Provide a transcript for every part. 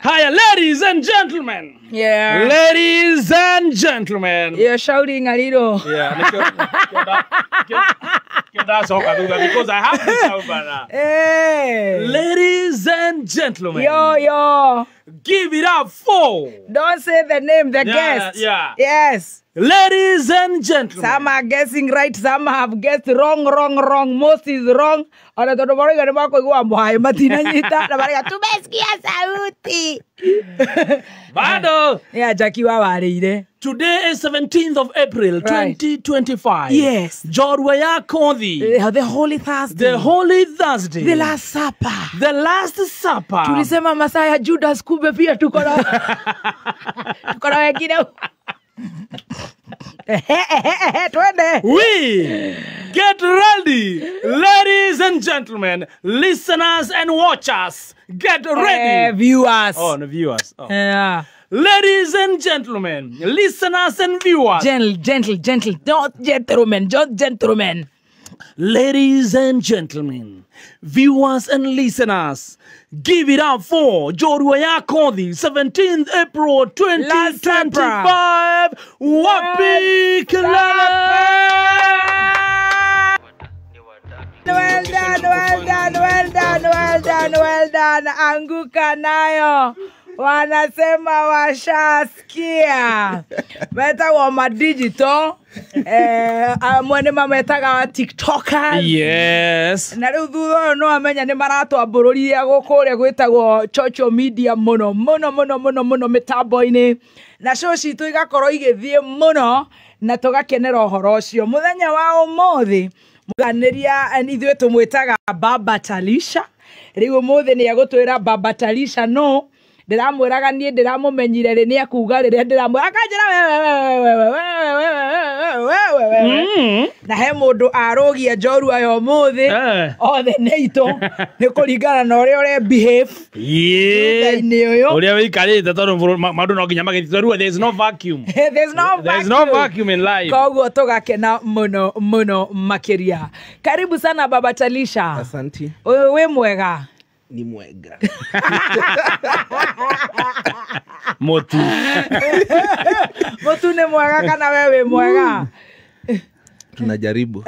Haya, ladies and gentlemen. Yeah. Ladies and gentlemen. You're shouting a little. Yeah, because I have to shout bana. Hey. Ladies and gentlemen. Yo, yo. Give it up for. Don't say the name, the Yeah, guest. yeah. Yes. Ladies and gentlemen. Some are guessing right, some have guessed wrong, wrong, wrong. Most is wrong. Ona tondu marauga nĩ makũigua mũhaĩ matinanyita na marauga tumesikia sauti. Bado. Yeah, Jackie wa warĩire. Today is 17th of April, Right. 2025. Yes. Njorua ya Kothi. The Holy Thursday. The Holy Thursday. The Last Supper. The Last Supper. Tulisema masaa ya Judas, kumbe pia tuko na tuko na wengine. Ehe, ehe, ehe, twende. We get ready, ladies and gentlemen, listeners and watchers. Get ready. Viewers. Oh, no, viewers. Oh. Yeah. Ladies and gentlemen, listeners and viewers. Gentle, gentle, gentle. Not gentlemen, just gentlemen. Ladies and gentlemen, viewers and listeners, give it up for Njorua ya Kothi, 17th April 2025. Wapi Kelele! Well done, well done, well done, well done, well done. Anguka nayo. Wanasema washasikia. Metagwo ma digital. Amwe nĩ mametaga wa TikTokers. Yes. Na rĩu thutha ũyũ no amenya nĩ maratwambũrũria gũkũ ũrĩa gwĩtagwo social media mũno mũno mũno mũno mũno mĩtambo-inĩ, na show citũ igakorwo igĩthiĩ mũno na tũgakenera ũhoro ũcio. Mũthenya wa ũmũthĩ mũganĩria ithuĩ tũmwĩtaga Baba Talisha. Rĩu ũmũthĩ nĩ egũtwĩra Baba Talisha no ndĩramwĩraga niĩ ndĩramũmenyire rĩ, nĩ ekuga rĩrĩa ndĩramwĩra akanjĩra wewe wewe wewe wewe wewe. Na he mũndũ arũgia njorua ya ũmũthĩ. Othe nĩ itũ nĩ kũringana na ũrĩa ũre behave thutha-inĩ ũyũ. Ũrĩa wĩikarĩte tondũ maũndũ no nginya magĩthiĩ. There is no vacuum. There's no There is no vacuum in life. Koguo tũgakena mũno mũno makĩria. Karibu sana Baba Talisha. Asanti. Ũyũ wĩ mwega? Ni mwega. Motu. Motu nĩ mwega kana we wĩ mwega? Tunajaribu.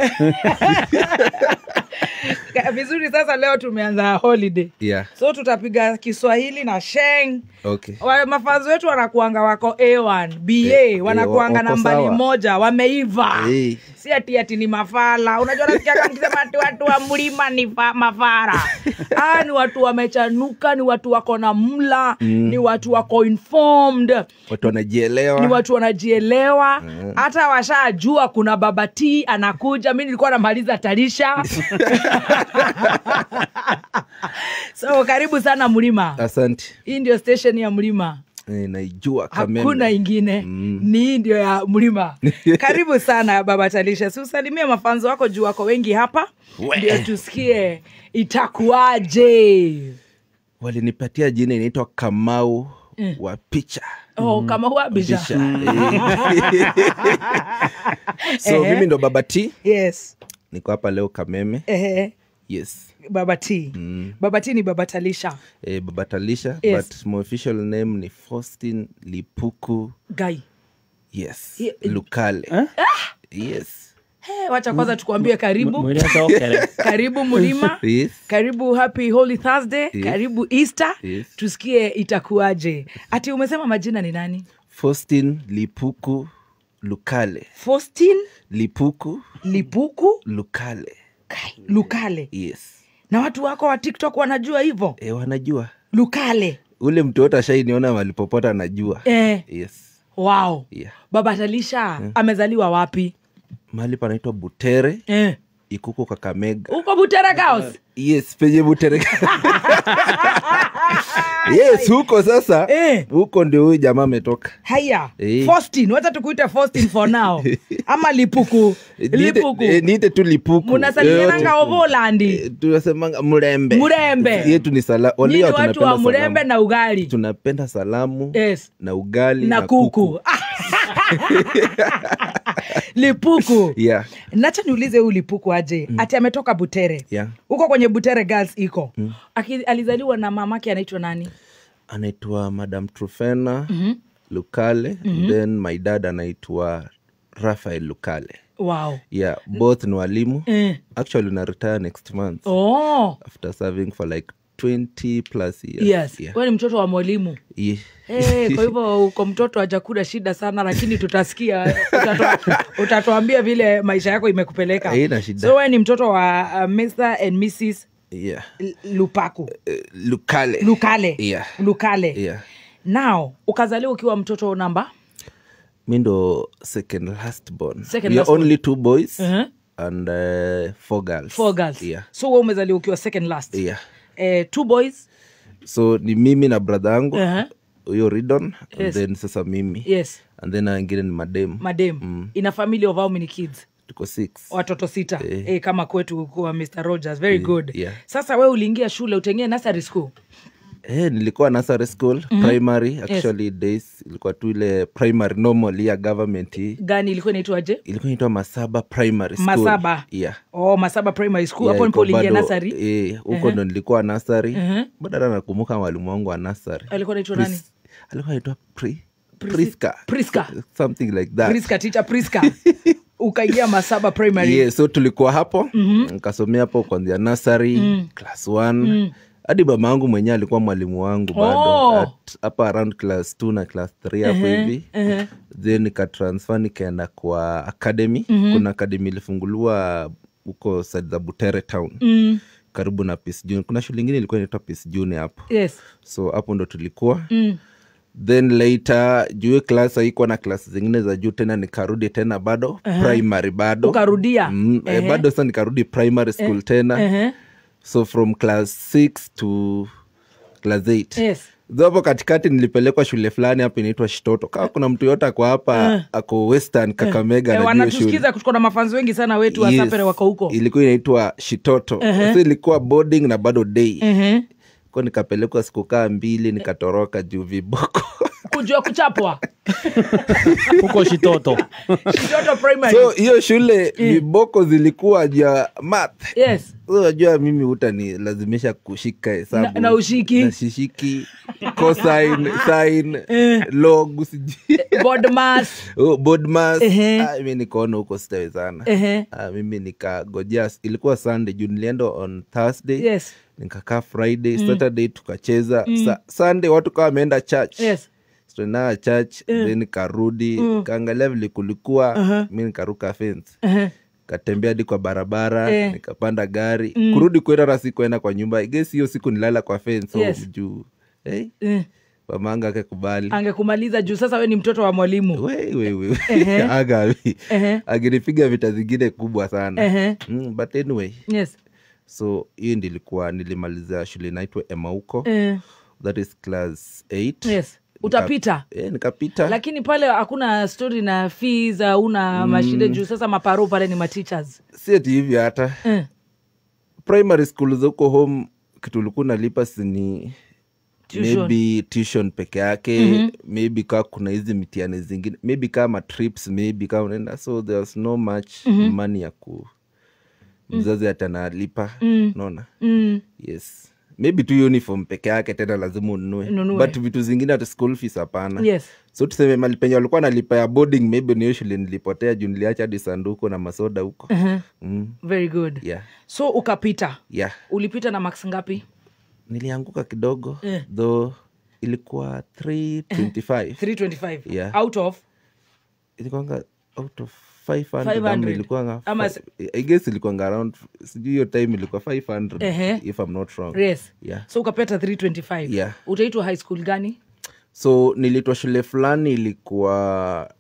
Vizuri, sasa leo tumeanza holiday. Yeah. So tutapiga Kiswahili na Sheng. Okay. Mafanzi wetu wanakuanga wako A1, BA, wanakuanga wako nambari sawa. moja, wameiva. Hey. Si ati ati ni mafala. Unajua nasikia kama mkisema ati watu wa mlima ni mafara. Ah, ni watu wamechanuka, ni watu wako na mla, ni watu wako informed. Watu wanajielewa. Ni watu wanajielewa. Hata washajua kuna Baba T anakuja. Mimi nilikuwa namaliza Talisha. So karibu sana mlima. Asante. Hii ndio station ya mlima. Naijua Kameme. Hakuna ingine. Ni hii ndio ya mlima. Karibu sana Baba Talisha. Si usalimie mafanzo wako juu wako wengi hapa. Ndio tusikie itakuwaje. Walinipatia jina inaitwa Kamau wa picha. Oh, Kamau wa picha. So mimi ndo Baba T. Yes. Niko hapa leo Kameme. Yes. Baba T. Baba T ni Baba Talisha. Baba Talisha, Yes. But my official name ni Faustin Lipuku. Guy. Yes. Lukale. Yes. Hey, wacha kwanza tukuambie karibu. Karibu mlima. Yes. Karibu Happy Holy Thursday. Yes. Karibu Easter. Yes. Tusikie itakuwaje. Ati umesema majina ni nani? Faustin Lipuku Lukale. Faustin Lipuku Lipuku Lukale. Kai, Lukale. Yes. Na watu wako wa TikTok wanajua hivyo? Wanajua. Lukale. Ule mtu wote ashainiona walipopota anajua. Yes. Wow. Yeah. Baba Talisha amezaliwa wapi? Mahali panaitwa Butere. Ikuko Kakamega. Uko Butere Girls? Yes, penye Butere. Yes, huko sasa. Huko ndio huyu jamaa ametoka. Haya. Faustin, wacha tukuite Faustin for now. Ama Lipuku. Lipuku. Niite tu Lipuku. Munasalimiananga Ovolandi. Tunasemanga Murembe. Murembe. Yetu ni salamu. Ni watu wa Murembe na ugali. Tunapenda salamu. Yes. Na ugali na kuku. Lipuku. Yeah. Nacha niulize huyu Lipuku aje. Ati ametoka Butere. Yeah. Huko kwenye Butere Girls iko. Alizaliwa na mamake anaitwa nani? Anaitwa Madam Trufena Lukale. Then my dad anaitwa Rafael Lukale. Wow. Yeah, both ni walimu. Actually na retire next month. Oh. After serving for like 20 plus years. Yes. Yeah. Wewe ni mtoto wa mwalimu. Yeah. Hey, kwa hivyo uko mtoto hajakula shida sana, lakini tutasikia, utatuambia vile maisha yako imekupeleka. Haina shida. So wewe ni mtoto wa Mr and Mrs. Yeah. Lupaku. Lukale. Lukale. Yeah. Lukale. Yeah. Now, ukazaliwa ukiwa mtoto namba? Mi ndo second last born. Second We are last born. only 2 boys and 4 girls. 4 girls. Yeah. So wewe umezaliwa ukiwa second last. Yeah. 2 boys. So ni mimi na brother yangu. Huyo Ridon, and Yes. then sasa mimi. Yes. And then wengine ni madem. Madem. In a family of how many kids? Tuko 6. Watoto 6. Kama kwetu kwa Mr. Rogers. Very good. Yeah. Sasa wewe uliingia shule utengee nursery school? Nilikuwa nursery school, primary, actually days ilikuwa tu ile primary normal ya government hii. Gani ilikuwa inaitwaje? Ilikuwa inaitwa Masaba Primary School. Masaba. Yeah. Oh, Masaba Primary School. Yeah, hapo ndipo iko uliingia bado, nursery? Huko ndo nilikuwa nursery. Bado hata nakumbuka mwalimu wangu wa nursery. Alikuwa anaitwa nani? Alikuwa anaitwa Priska. Priska. Something like that. Priska, teacher Priska. Ukaingia Masaba Primary. Yeah, so tulikuwa hapo. Nikasomea hapo kuanzia nursery, class 1. Hadi mama yangu mwenyewe alikuwa mwalimu wangu bado. Hapa around class 2 na class 3 hapo hivi. Then nikatransfer nikaenda kwa academy. Kuna academy ilifunguliwa huko side za Butere town. Karibu na Peace Junior. Kuna shule nyingine ilikuwa inaitwa Peace Junior hapo. Yes. So hapo ndo tulikuwa. Then later juu class haikuwa na class zingine za juu tena, nikarudi tena bado primary bado. Ukarudia? Bado sasa nikarudi primary school tena. So from class 6 to class 8. Yes. Hapo katikati nilipelekwa shule fulani hapo inaitwa Shitoto. Kama kuna mtu yote ako hapa, ako Western Kakamega na hiyo shule. Wanatusikiza, kuko na mafans wengi sana wetu wa Sapere wako huko. Ilikuwa inaitwa Shitoto. So ilikuwa boarding na bado day. Kwa nikapelekwa siku kaa 2 nikatoroka juu viboko. Kujua kuchapwa. Huko Shitoto. Shitoto Primary. So hiyo shule viboko zilikuwa ya math. Yes. So unajua mimi hutanilazimisha kushika hesabu. Na ushiki. Na shishiki, cosine, sine, log, sijui. Board mass. Oh, board mass. Mimi nikaona huko sitawezana. Mimi nikagojea, ilikuwa Sunday, juu nilienda on Thursday. Yes. Nikakaa Friday, Saturday tukacheza. Sunday watu kama wameenda church. Yes. So na church, then nikarudi, nikaangalia vile kulikuwa, mimi nikaruka fence. Katembea hadi kwa barabara, nikapanda gari. Kurudi kwenda hata sikuenda kwa nyumba. I guess hiyo siku nilala kwa fence, so Yes. juu. Mamanga akakubali. Angekumaliza juu sasa wewe ni mtoto wa mwalimu. We. Aga. Angenipiga vita zingine kubwa sana. But anyway. Yes. So hiyo ndio ilikuwa nilimaliza shule inaitwa Emauko. That is class 8. Yes. Utapita. Nikapita. Lakini pale hakuna story na fees, hauna mashida juu sasa maparo pale ni ma-teachers. Si ati hivi hata. Primary school za huko home kitu ulikuwa unalipa si ni Tuition. Maybe tuition peke yake, maybe kama kuna hizi mitihani zingine, maybe kama trips, maybe kama unaenda, so there's no much money ya ku mzazi atanalipa, unaona? Yes. Maybe tu uniform peke yake tena lazima ununue. But vitu zingine hata school fees hapana. Yes. So tuseme mali penye walikuwa wanalipa ya boarding, maybe ni shule nilipotea juu niliacha hadi sanduku na masoda huko. Very good. Yeah. So ukapita. Yeah. Ulipita na marks ngapi? Nilianguka kidogo, though ilikuwa 325. 325. Yeah. Out of? Ilikuwa out of 500, 500. Ilikuwa Ama I guess ilikuwa around, sijui hiyo time ilikuwa 500, if I'm not wrong. Yes. Yeah. So ukapata 325. Yeah. Utaitwa high school gani? So nilitwa shule fulani ilikuwa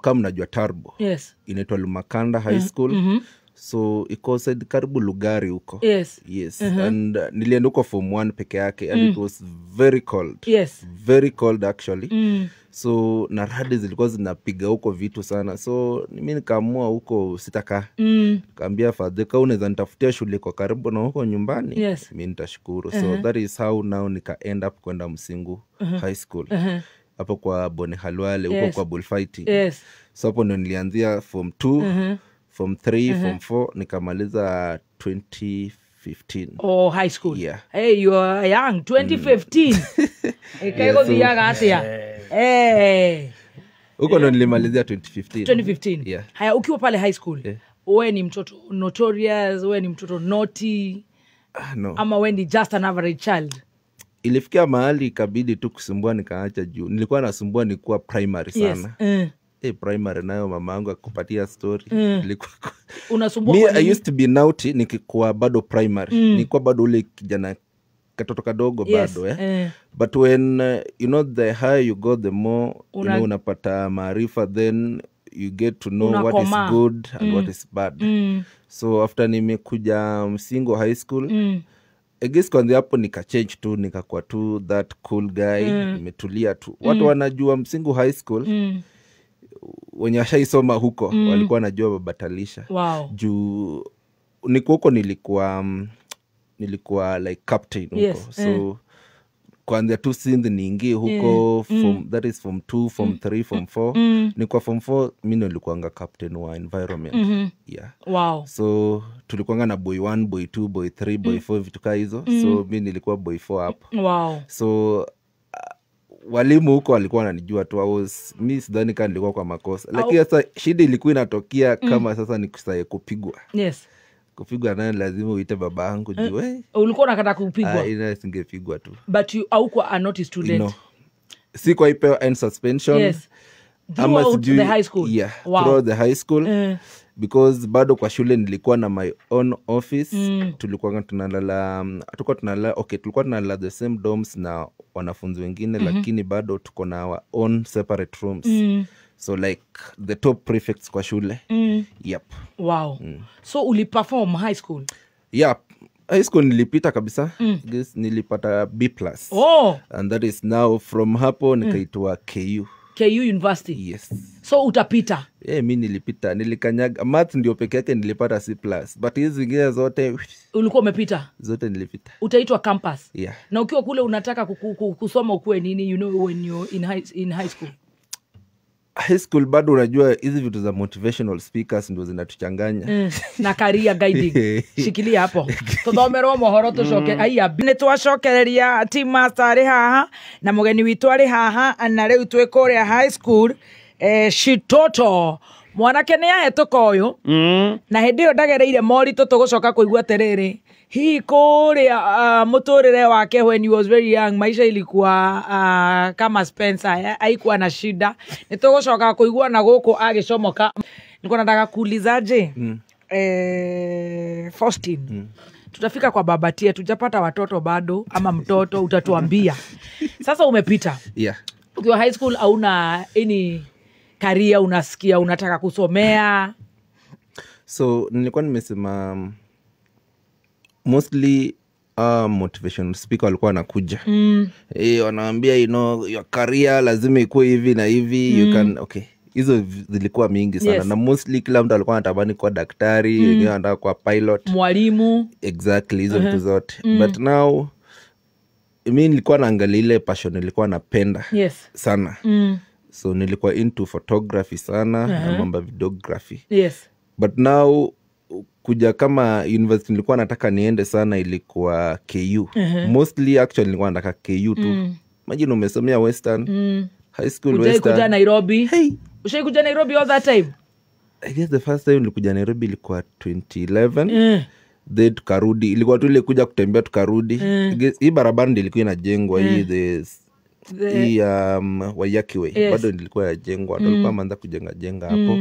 kama mnajua Tarbo. Yes. Inaitwa Lumakanda High School. So iko side karibu Lugari huko. Yes. Yes. And nilienda huko form 1 peke yake and it was very cold. Yes. Very cold actually. So na radi zilikuwa zinapiga huko vitu sana. So mimi nikaamua huko sitakaa. Nikaambia father, kama unaweza nitafutia shule kwa karibu na huko nyumbani, Yes. mimi nitashukuru. So that is how now nika end up kwenda Msingu High School. Hapo kwa Bone Halwale huko Yes. kwa bullfighting. Yes. So hapo ndo nilianzia form 2, form 3, form 4 nikamaliza 2015. Oh, high school. Yeah. Hey, you are young. 2015. Yeah, so- Hey. Huko ndo nilimalizia 2015. 2015. Yeah. Haya, ukiwa pale high school, we ni mtoto notorious, we ni mtoto naughty, Ah, no. ama we ni just an average child? Ilifikia mahali ikabidi tu kusumbua nikaacha, juu nilikuwa nasumbua nikuwa primary sana. Yes. Hey, primary nayo mama yangu akupatia story. Ilikuwa Unasumbua Me, kwa I nini? used to be naughty nikikuwa bado primary. Nilikuwa bado ule kijana katoto kadogo bado, eh. But when you know, the higher you go, the more you know, unapata maarifa, then you get to know what is Unakomaa. good and what is bad. So after nimekuja Msingo High School, I guess kwanzia hapo nikachange tu, nikakuwa tu that cool guy. Nimetulia tu. Watu wanajua Msingo High School, wenye washaisoma huko walikuwa wanajua babatalisha. Wow. Juu niko huko nilikuwa like captain huko. So kwanzia tu since niingie huko, form, that is form 2, form 3, form 4. Nikuwa form 4, mi ndo nilikuanga captain wa environment. Yeah. Wow. So tulikuanga na boy 1, boy 2, boy 3, boy 4, vitu kaa hizo. So mi nilikuwa boy 4 hapo. Wow. So walimu huko walikuwa wananijua tu. Mi sidhani kaa nilikuwa kwa makosa, lakini sasa shida ilikuwa inatokea kama sasa ni kusaye kupigwa. Kupigwa nayo lazima uite baba yangu juu, eh, Ulikuwa unakata kupigwa? Ah, ina singepigwa tu. But you haukuwa a naughty student? No, sikuwaipewa any suspension. Yes. Ama Throughout the high school? Yeah, Wow. throughout the high school. Because bado kwa shule nilikuwa na my own office. Tulikuwa tunalala, tulikuwa tunalala, okay, tulikuwa tunalala the same dorms na wanafunzi wengine, lakini bado tuko na our own separate rooms. So like the top prefects kwa shule. Yep. Wow. So uliperform high school? Yeah, high school nilipita kabisa. Guess nilipata B plus. Oh. And that is now from hapo nikaitwa KU. KU University? Yes. So utapita? Yeah, mi nilipita, nilikanyaga. Math ndio peke yake nilipata C plus, but hizi zingine zote Ulikuwa umepita? Zote nilipita. Utaitwa campus? Yeah. Na ukiwa kule unataka kusoma ukuwe nini, you know, when you're in high school? High school bado unajua hizi vitu za motivational speakers ndio zinatuchanganya. Na career guiding. Shikilia hapo, tuthomerwo mohoro tucoke. Aya, nĩ twacokereria. Team master arĩ haha na mũgeni witũ arĩ haha, na rĩu twĩ kũrĩa high school. Shitoto mwanake nĩ ahetũka ũyũ, na hĩndĩ ĩyo ndagereire moritũ. Tũgũcoka kũigua atĩrĩrĩ, hihi kũrĩa mũtũrĩre wake when he was very young, maisha ilikuwa kama Spencer, haikuwa na shida. Nĩ tũgũcoka kũigua na gũkũ agĩcomoka. Nilikuwa nataka kuulizaje, Faustin, tutafika kwa babatie, tujapata watoto bado ama mtoto, utatuambia. Sasa umepita. Yeah. Ukiwa high school hauna any career unasikia unataka kusomea? So nilikuwa nimesema, mostly motivational speaker walikuwa wanakuja, wanaambia, you know, your career lazima ikuwe hivi na hivi. You can, okay, hizo zilikuwa mingi sana. Na mostly kila mtu alikuwa anatamani kuwa daktari, wengine wanataka kuwa pilot, mwalimu. Exactly, hizo vitu zote. But now mi nilikuwa naangalia ile passion nilikuwa napenda sana. So nilikuwa into photography sana na mambo ya videography. But now kuja kama university nilikuwa nataka niende sana ilikuwa KU. Mostly actually nilikuwa nataka KU tu. Imagine umesomea Western high school. Ujai kuja Western. Nairobi? Hey. Ushai kuja Nairobi all that time? I guess the first time nilikuja Nairobi ilikuwa 2011. Then tukarudi, ilikuwa tu ile kuja kutembea tukarudi. I guess hii barabara ndio ilikuwa inajengwa, hii hii Waiyaki Way. Bado ilikuwa yajengwa, mm. Walikuwa wameanza kujenga jenga hapo.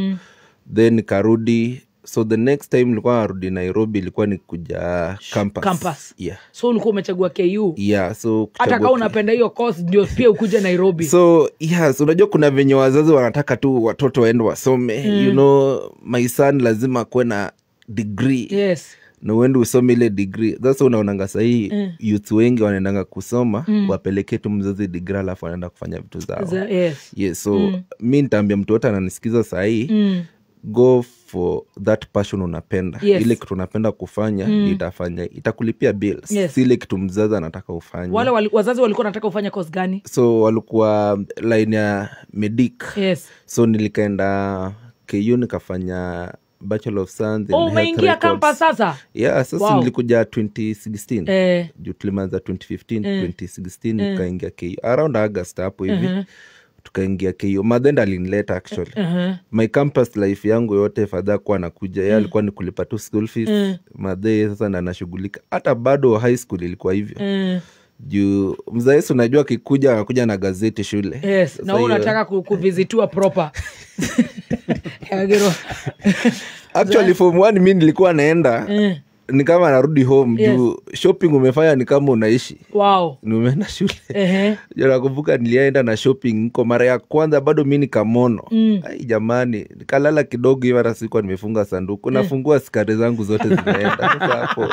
Then nikarudi. So the next time nilikuwa narudi Nairobi ilikuwa ni kuja campus. Campus. Yeah. So ulikuwa umechagua KU? Yeah, so hata kuchagua kaa unapenda hiyo course ndio pia ukuje Nairobi? So yes, unajua kuna venye wazazi wanataka tu watoto waende wasome. You know, my son lazima akuwe na degree na uende usome ile degree. Sasa unaonanga sahii youth wengi wanaendanga kusoma, wapelekee tu mzazi degree, alafu wanaenda kufanya vitu zao. Yeah, so mi nitaambia mtu wote ananisikiza sahii, go for that passion unapenda. Ile kitu unapenda kufanya, itafanya itakulipia bills, si ile kitu mzazi anataka ufanye. Wale wazazi walikuwa nataka ufanye course gani? So walikuwa line ya medic. So nilikaenda KU nikafanya Bachelor of Science in Oh, Health umeingia Records. campus sasa? Yeah, sasa Wow. nilikuja 2016. Juu tulianza 2015, 2016 tukaingia KU around August hapo hivi. Tukaingia KU. Madhenda alinileta actually. My campus life yangu yote fadha kuwa nakuja, yeye alikuwa ni kulipa tu school fees. Madhe sasa ndo anashughulika. Hata bado high school ilikuwa hivyo. Juu mzaesi unajua akikuja anakuja na gazeti shule. Yes, Sasa na wewe unataka kuvisitiwa proper. Yagiro. Actually form 1 mimi nilikuwa naenda ni kama narudi home. Juu shopping umefanya ni kama unaishi. Wow. Nimeenda shule. Nakumbuka nilienda na shopping niko mara ya kwanza bado mimi nikamono. Ai jamani, nikalala kidogo hivi hata sikuwa nimefunga sanduku. Nafungua skari zangu zote zimeenda. Sasa hapo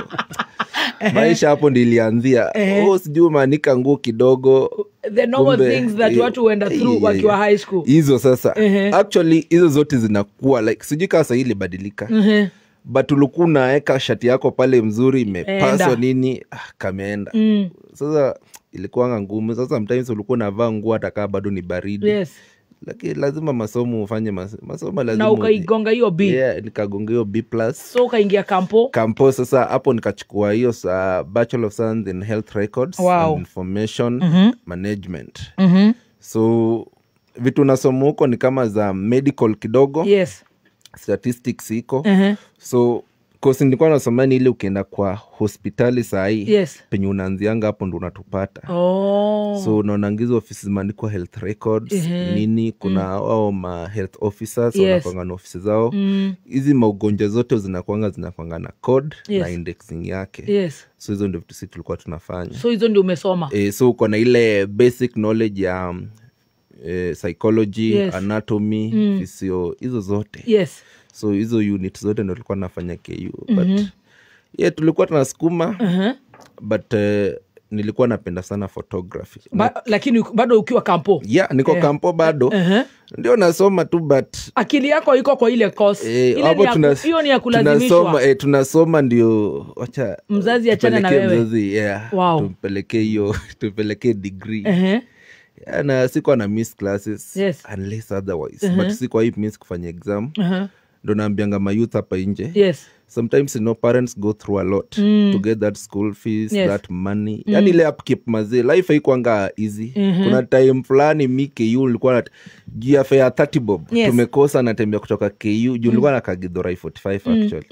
maisha hapo ndio ilianzia. Oh, sijui umeanika nguo kidogo. The normal Kumbe, things that watu wenda through wakiwa high school. Hizo sasa. Actually hizo zote zinakuwa like sijui kama sasa ilibadilika. But ulikuwa unaweka shati yako pale mzuri imepaswa nini, kameenda. Sasa ilikuwa ngumu. Sasa sometimes ulikuwa unavaa nguo hata kama bado ni baridi. Yes. Lakini lazima masomo ufanye masomo lazima. Na ukaigonga hiyo B. Yeah, nikagonga hiyo B+. So ukaingia kampo. Kampo sasa hapo nikachukua hiyo Bachelor of Science in Health Records and Information Management. So vitu nasoma huko ni kama za medical kidogo. Yes. Statistics iko. So course nilikuwa nasoma ni ile ukienda kwa hospitali saa hii. Yes. Penye unaanzianga hapo ndo unatupata. Oh. So unaona hizo offices zimeandikwa health records, nini kuna wao ma health officers wanakuanga na ofisi zao. Hizi maugonjwa zote zinakuanga na code na indexing yake. Yes. So hizo ndio vitu sisi tulikuwa tunafanya. So hizo ndio umesoma. So uko na ile basic knowledge ya psychology, anatomy, physio, hizo zote. Yes. So hizo unit zote ndio tulikuwa tunafanya KU. But yeah, tulikuwa tunasukuma. But nilikuwa napenda sana photography. Lakini bado ukiwa kampo? Yeah, niko kampo bado. Ndio nasoma tu but akili yako iko kwa ile course. Ile hiyo ni ya kulazimishwa. Tunasoma ndio acha mzazi achane na wewe. Mzazi, yeah. Wow. Tumpelekee hiyo, tumpelekee degree. Na sikuwa na miss classes unless otherwise. But sikuwa hii miss kufanya exam. Ndo naambianga ma youth hapa nje. Yes. Sometimes you know parents go through a lot to get that school fees, that money. Yani ile upkeep mazee, life haikuanga easy. Kuna time fulani mi KU nilikuwa na juu ya fare 30 bob. Tumekosa natembea kutoka KU juu nilikuwa na Kagithurai 45 actually.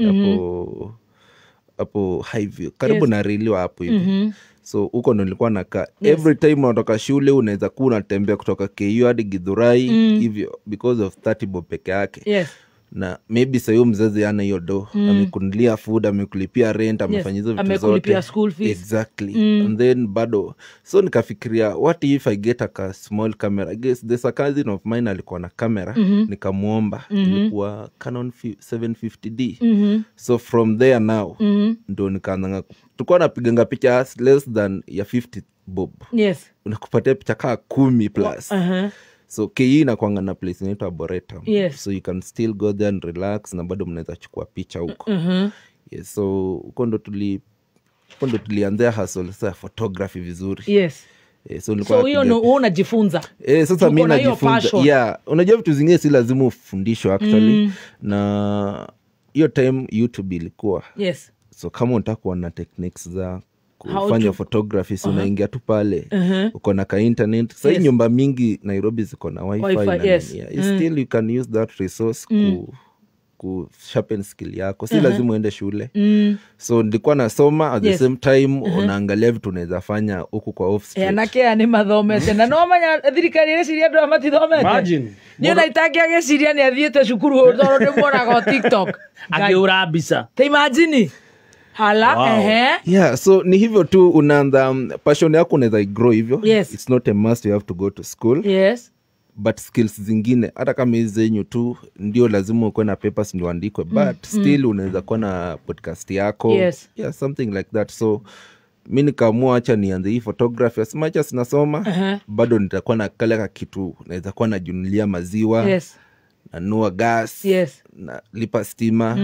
Hapo Highview karibu na reli hapo hivi. So huko ndo nilikuwa nakaa. Every time unatoka shule unaweza kuwa unatembea kutoka KU hadi Githurai hivyo because of 30 bob peke yake. Yes. Na maybe sayo mzazi ana hiyo do, amekununulia food, amekulipia rent, amefanya hizo vitu zote, amekulipia school fees. Exactly. And then bado so nikafikiria what if I get a small camera. I guess there's a cousin of mine alikuwa na camera, nikamuomba. Ilikuwa Canon 750D. So from there now ndo nikaanza tulikuwa napiganga picha less than ya 50 bob. Yes. Unakupatia picha kaa 10 plus. So KU inakuanga na place inaitwa Arboretum. Yes. So you can still go there and relax na bado mnaweza chukua picha huko. Yes, so huko ndo tulianzia hustle sasa photography vizuri. Yes. So so hiyo ndio unajifunza. Sasa mimi najifunza. Yeah, unajua vitu zingine si lazima ufundishwe actually. Na hiyo time YouTube ilikuwa. Yes. So kama unataka kuona techniques za kufanya photography, so unaingia tu pale. Uko na ka internet. Sasa nyumba mingi Nairobi ziko na wifi na nini. Still you can use that resource ku sharpen skill yako. Si lazima uende shule. So nilikuwa nasoma at the same time unaangalia vitu unaweza fanya huku kwa off street. Anake ani mathomete na no manya thirikari ireciria andu aya matithomete. Imagine. Ni ona itangĩagĩciria nĩ athiĩte cukuru tondu ndĩmuonaga o TikTok. Akĩũra mbica. Ta imagine. Hala, wow. Yeah, so ni hivyo tu unaanza passion yako unaweza grow hivyo. Yes. It's not a must you have to go to school. Yes. But skills zingine hata kama hizi zenyu tu ndio lazima uwe na papers ndio andikwe, but still unaweza kuwa na podcast yako. Yes. Yeah, something like that. So mimi nikaamua acha nianze hii photography. As much as nasoma bado nitakuwa na kale kitu naweza kuwa najinunulia maziwa. Yes. Nanunua gas. Yes. Nalipa stima.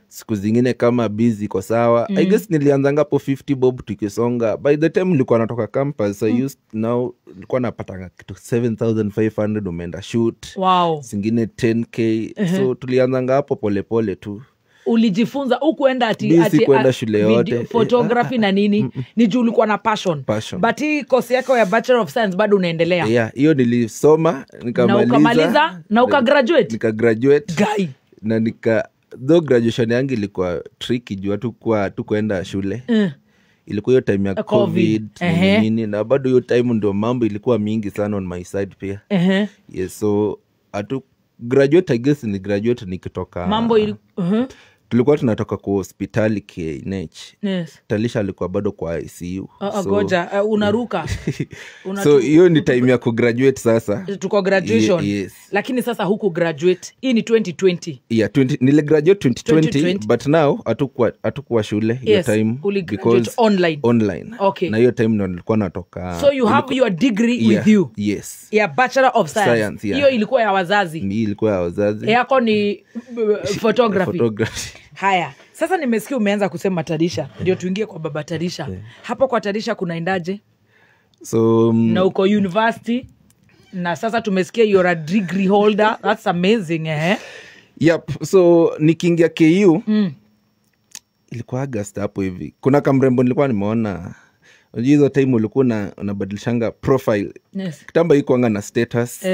Siku zingine kama busy iko sawa. I guess nilianzanga hapo 50 bob tukisonga. By the time nilikuwa natoka campus, I used now nilikuwa napatanga kitu 7500 umeenda shoot. Wow. Zingine 10k. So tulianzanga hapo polepole tu. Ulijifunza hukuenda ati Mi ati sikuenda shule yote. Photography na nini? Ni juu ulikuwa na passion. Passion. But hii course yako ya Bachelor of Science bado unaendelea. Yeah, hiyo nilisoma, nikamaliza. Na ukamaliza, na ukagraduate? Nikagraduate. Guy. Na though graduation yangu ilikuwa tricky juu hatukuenda shule. Ilikuwa hiyo time ya COVID. COVID, nini, nini, na bado hiyo time ndio mambo ilikuwa mingi sana on my side pia. Yes, so hatu graduate, I guess ni graduate nikitoka. Mambo ili-. Tulikuwa tunatoka kwa hospitali KNH. Yes. Talisha alikuwa bado kwa ICU. Goja, unaruka. So hiyo ni time ya kugraduate sasa. Tuko graduation. Yes. Lakini sasa huku graduate. Hii ni 2020. Yeah, niligraduate 2020, 2020. but now hatukuwa shule hiyo Yes, time uligraduate because online. Online. Okay. Na hiyo time ndo nilikuwa natoka. So you have your degree Yeah, with you. Yes. Ya Bachelor of Science. Science, yeah. Hiyo ilikuwa ya wazazi. Hii ilikuwa ya wazazi. Yako ni photography. Photography. Haya, sasa nimesikia umeanza kusema Talisha. Ndio tuingie kwa baba Talisha. Hapo kwa Talisha kunaendaje? So, na uko university na sasa tumesikia you're a degree holder. That's amazing, eh? Yep. So nikiingia KU, ilikuwa August hapo hivi. Kuna kamrembo nilikuwa nimeona. Unajua hizo time ulikuwa unabadilishanga profile. Yes. Kitambo haikuanga na status.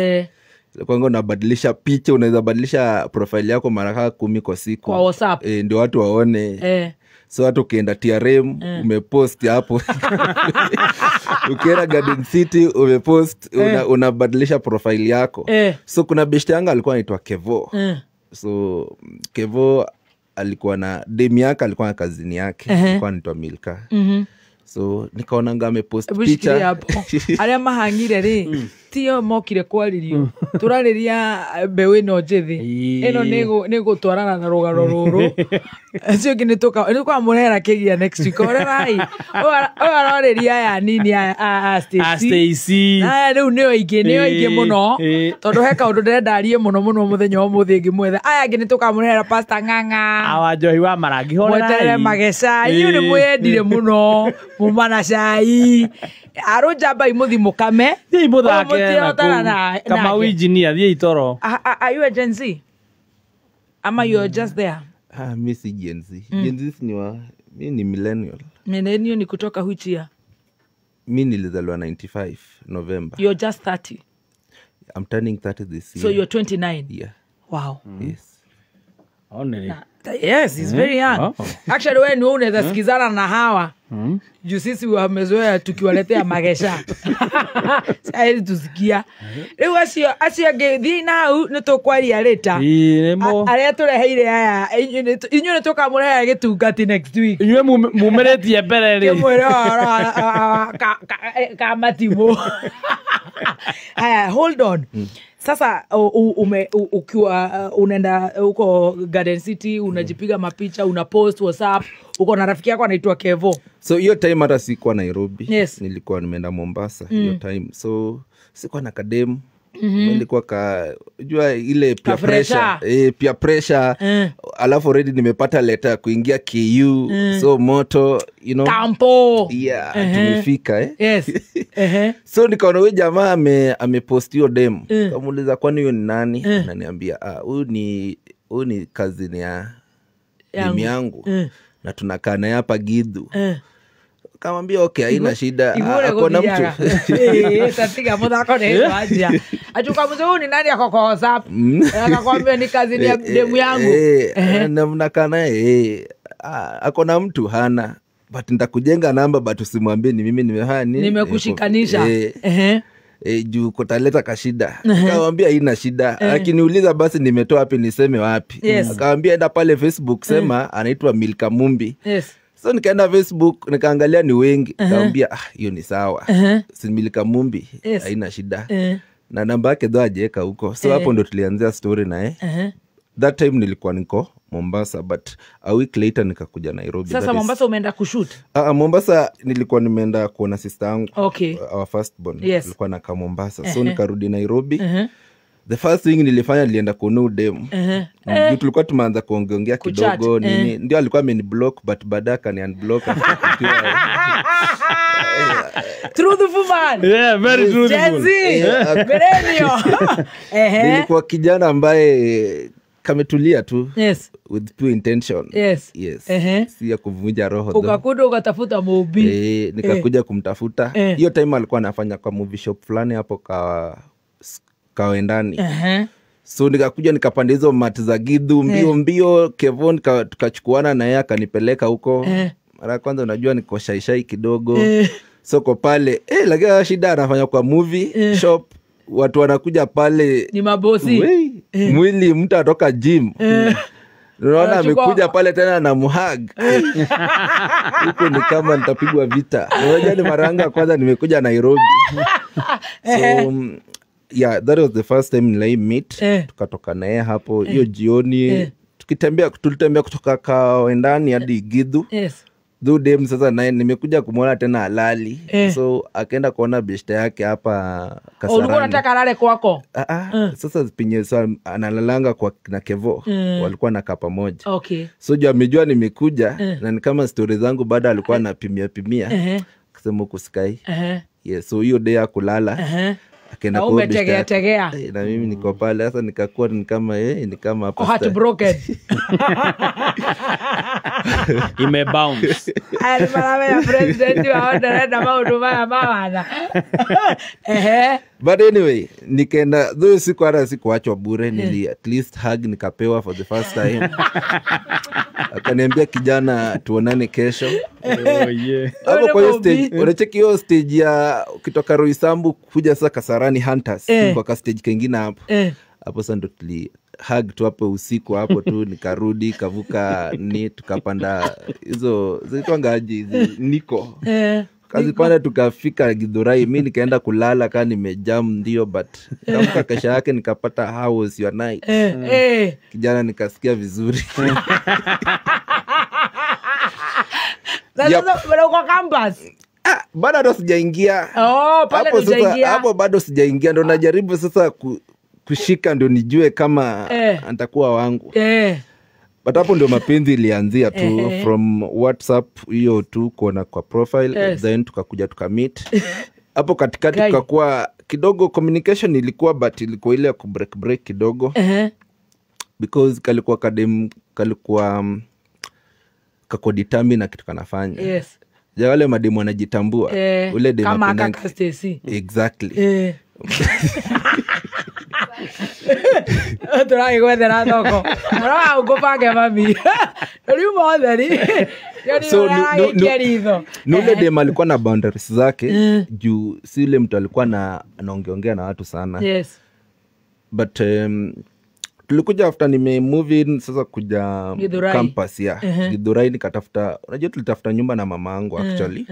Ilikuwa unabadilisha picha, unaweza badilisha profile yako mara kama 10 kwa siku. Kwa WhatsApp. Ndio watu waone. So hata ukienda TRM, umepost hapo. Ukienda Garden City umepost, unabadilisha profile yako. So kuna beshte yangu alikuwa anaitwa Kevo. So Kevo alikuwa na dem yake, alikuwa na kazini yake, alikuwa anaitwa Milka. So nikaona amepost Hebu shikilia picha. hapo. Arĩa mahang'ire rĩ, tio mokire kwarĩrio. Tũrarĩria mbeũ ĩno njĩthĩ. Ĩno nĩ gũtwarana na rũgano rũrũ. Acio angĩ nĩ tũkamũrehera kĩgia next week. Orerai. Ũyũ ararĩria aya nini a Stacy. A Stacy. Aya rĩu nĩo aingĩ, nĩo aingĩ mũno. Tondũ he kaũndũ ndĩrenda arie mũno mũno mũthenya wa ũmũthĩ ngĩmwetha. Aya angĩ nĩ tũkamũrehera Pastor Ng'ang'a. Awa njohi wa marangi, horerai. Mweterere mageca. Inyuĩ nĩ mwĩyendire mũno. Muma na cai. Arũnjamba imuthi mũkame. Thiĩi mũthake Ũyũ mũtirotana na kũu. Kamau nake. engineer, thiĩi toro. Are you a Gen Z? Ama you're just there? Mi si Gen Z. Gen Z ni wa, mi ni millennial. Millennial ni kutoka which year? Mi nilizaliwa 95 November. You're just 30. I'm turning 30 this So year. you're 29. Yeah. Wow. Yes. Only. Yes, he's very young. Oh. Actually, wewe ni wewe unaweza sikizana na hawa. Juu sisi wamezoea tukiwaletea magesha. Sasa hivi tusikia. Rĩu acio angĩ thiĩ na hau nĩ tũkwaria later. Ĩĩ, nĩ mo. Arĩa tũreheire aya, inyuĩ nĩ tũkamũrehera gĩtungati next week. Inyuĩ mumĩrĩtie mbere rĩ. Kĩmwĩre ũhoro ka matimũ. Haya, hold on. Sasa ukiwa unaenda huko Garden City, unajipiga mapicha, una post WhatsApp, uko na rafiki yako anaitwa Kevo. So hiyo time hata sikuwa Nairobi. Yes. Nilikuwa nimeenda Mombasa hiyo time. So sikuwa na kademu. Nilikuwa ka, unajua ile peer Ka pressure. pressure. Peer pressure. Alafu already nimepata letter kuingia KU. So moto, you know. Kampo. Yeah, tumefika. Yes. So nikaona huyu jamaa amepost hiyo dem. Nikamuuliza kwani huyo ni nani? Ananiambia, huyu ni cousin ya Yangu. demu yangu. Na tunakaa naye hapa Githu. Kamwambia okay, haina shida. Igure Ako na gũthiaga. mtu. Tatiga mũthako nĩ wanjia. Achuka mzee huyu ni nani ako kwa WhatsApp? Akakwambia ni cousin ya demu yangu. Na mnakaa naye, ako na mtu hana. But nitakujenga namba, but usimwambie ni mimi nimefanya nini. Nimekushikanisha. Juu kutaleta kashida. Nikamwambia haina shida. Akiniuliza basi nimetoa wapi niseme wapi. Akamwambia enda pale Facebook sema anaitwa Milka Mumbi. So nikaenda Facebook nikaangalia ni wengi. Nikamwambia, hiyo ni sawa. Si Milka Mumbi, haina shida. Na namba yake ndo hajaeka huko. So hapo ndo tulianzia story naye. That time nilikuwa niko Mombasa, but a week later nikakuja Nairobi. Sasa That is Mombasa umeenda kushoot? Mombasa nilikuwa nimeenda kuona sister yangu. Okay. Our first born. Yes. Nilikuwa nakaa Mombasa. So nikarudi Nairobi. The first thing nilifanya nilienda kuona udem. Tulikuwa tumeanza kuongeongea kidogo nini. Ndio alikuwa ameniblock but baadaye akani unblock. Truthful man. Yeah, very truthful. Gen Z. Millennial. Nilikuwa kijana ambaye kametulia tu. Yes. With pure intention. Yes. Yes. Si ya kuvunja roho. Ukakuja ukatafuta movie. Nikakuja kumtafuta. Hiyo time alikuwa anafanya kwa movie shop fulani hapo Kaendani. So nikakuja nikapanda hizo mat za Githu mbio mbio Kevon, tukachukuana na yeye akanipeleka huko. Mara kwanza unajua niko shaishai kidogo. So kwa pale lakini shida anafanya kwa movie shop, watu wanakuja pale ni mabosi. Mwili mtu atoka gym. Unaona amekuja pale tena na muhag. Huko ni kama nitapigwa vita. Unajua ni mara yangu ya kwanza nimekuja Nairobi. So yeah, that was the first time nilai meet. Tukatoka naye hapo hiyo jioni. Tukitembea, tulitembea kutoka Kaendani hadi Githu. Yes. Dem sasa naye nimekuja kumuona tena halali. So akaenda kuona beshte yake hapa Kasarani. Ulikuwa unataka alale kwako? Sasa penye sasa analalanga kwa na Kevo. Walikuwa na kapa moja. Okay. So juu amejua nimekuja na ni kama story zangu bado alikuwa anapimia pimia. Akasema huku sikai. Yeah, so hiyo day ya kulala. Akaenda kwa beshte yake. Na mimi niko pale sasa nikakuwa ni kama ni kama hapa. Heartbroken. Ime bounce. Ari mara ya president wa order na maundu maya mawana. But anyway, nikaenda though siku hata sikuachwa bure, nili at least hug nikapewa for the first time. Akaniambia kijana tuonane kesho. Oh yeah. Hapo kwa hiyo stage, unacheki hiyo stage ya ukitoka Roysambu kuja sasa Kasarani Hunters, kwa ka stage kingine hapo. Hapo sasa ndo tuli hug tu hapo usiku hapo tu, nikarudi kavuka ni tukapanda hizo zilikuwa ngaji hizi niko. Kazipanda tukafika Githurai, mimi nikaenda kulala kama nimejam ndio, but kavuka kesha yake nikapata how was your night. Kijana nikasikia vizuri. Sasa bado uko campus? Bado ndo sijaingia. Oh, pale ndo sijaingia. Hapo bado sijaingia, ndo najaribu sasa kushika ndio nijue kama nitakuwa wangu. But hapo ndio mapenzi ilianzia tu from WhatsApp hiyo tu kuona kwa profile. Then tukakuja tukamit. Hapo katikati tukakuwa kidogo communication ilikuwa, but ilikuwa ile ya ku break kidogo. Because kalikuwa kadem, kalikuwa kako determine na kitu kanafanya. Yes. Ja wale mademu wanajitambua. Ule demu kama kaka Stacy. Exactly. Tũragĩgwethera thoko. Roa ũkũbange mami. Rĩu motheri. So nule dem alikuwa na boundaries zake juu si yule mtu alikuwa na anaongeongea na watu sana. Yes. But tulikuja after nime move in sasa kuja Githurai. Campus ya Githurai, nikatafuta, unajua tulitafuta nyumba na mama yangu actually.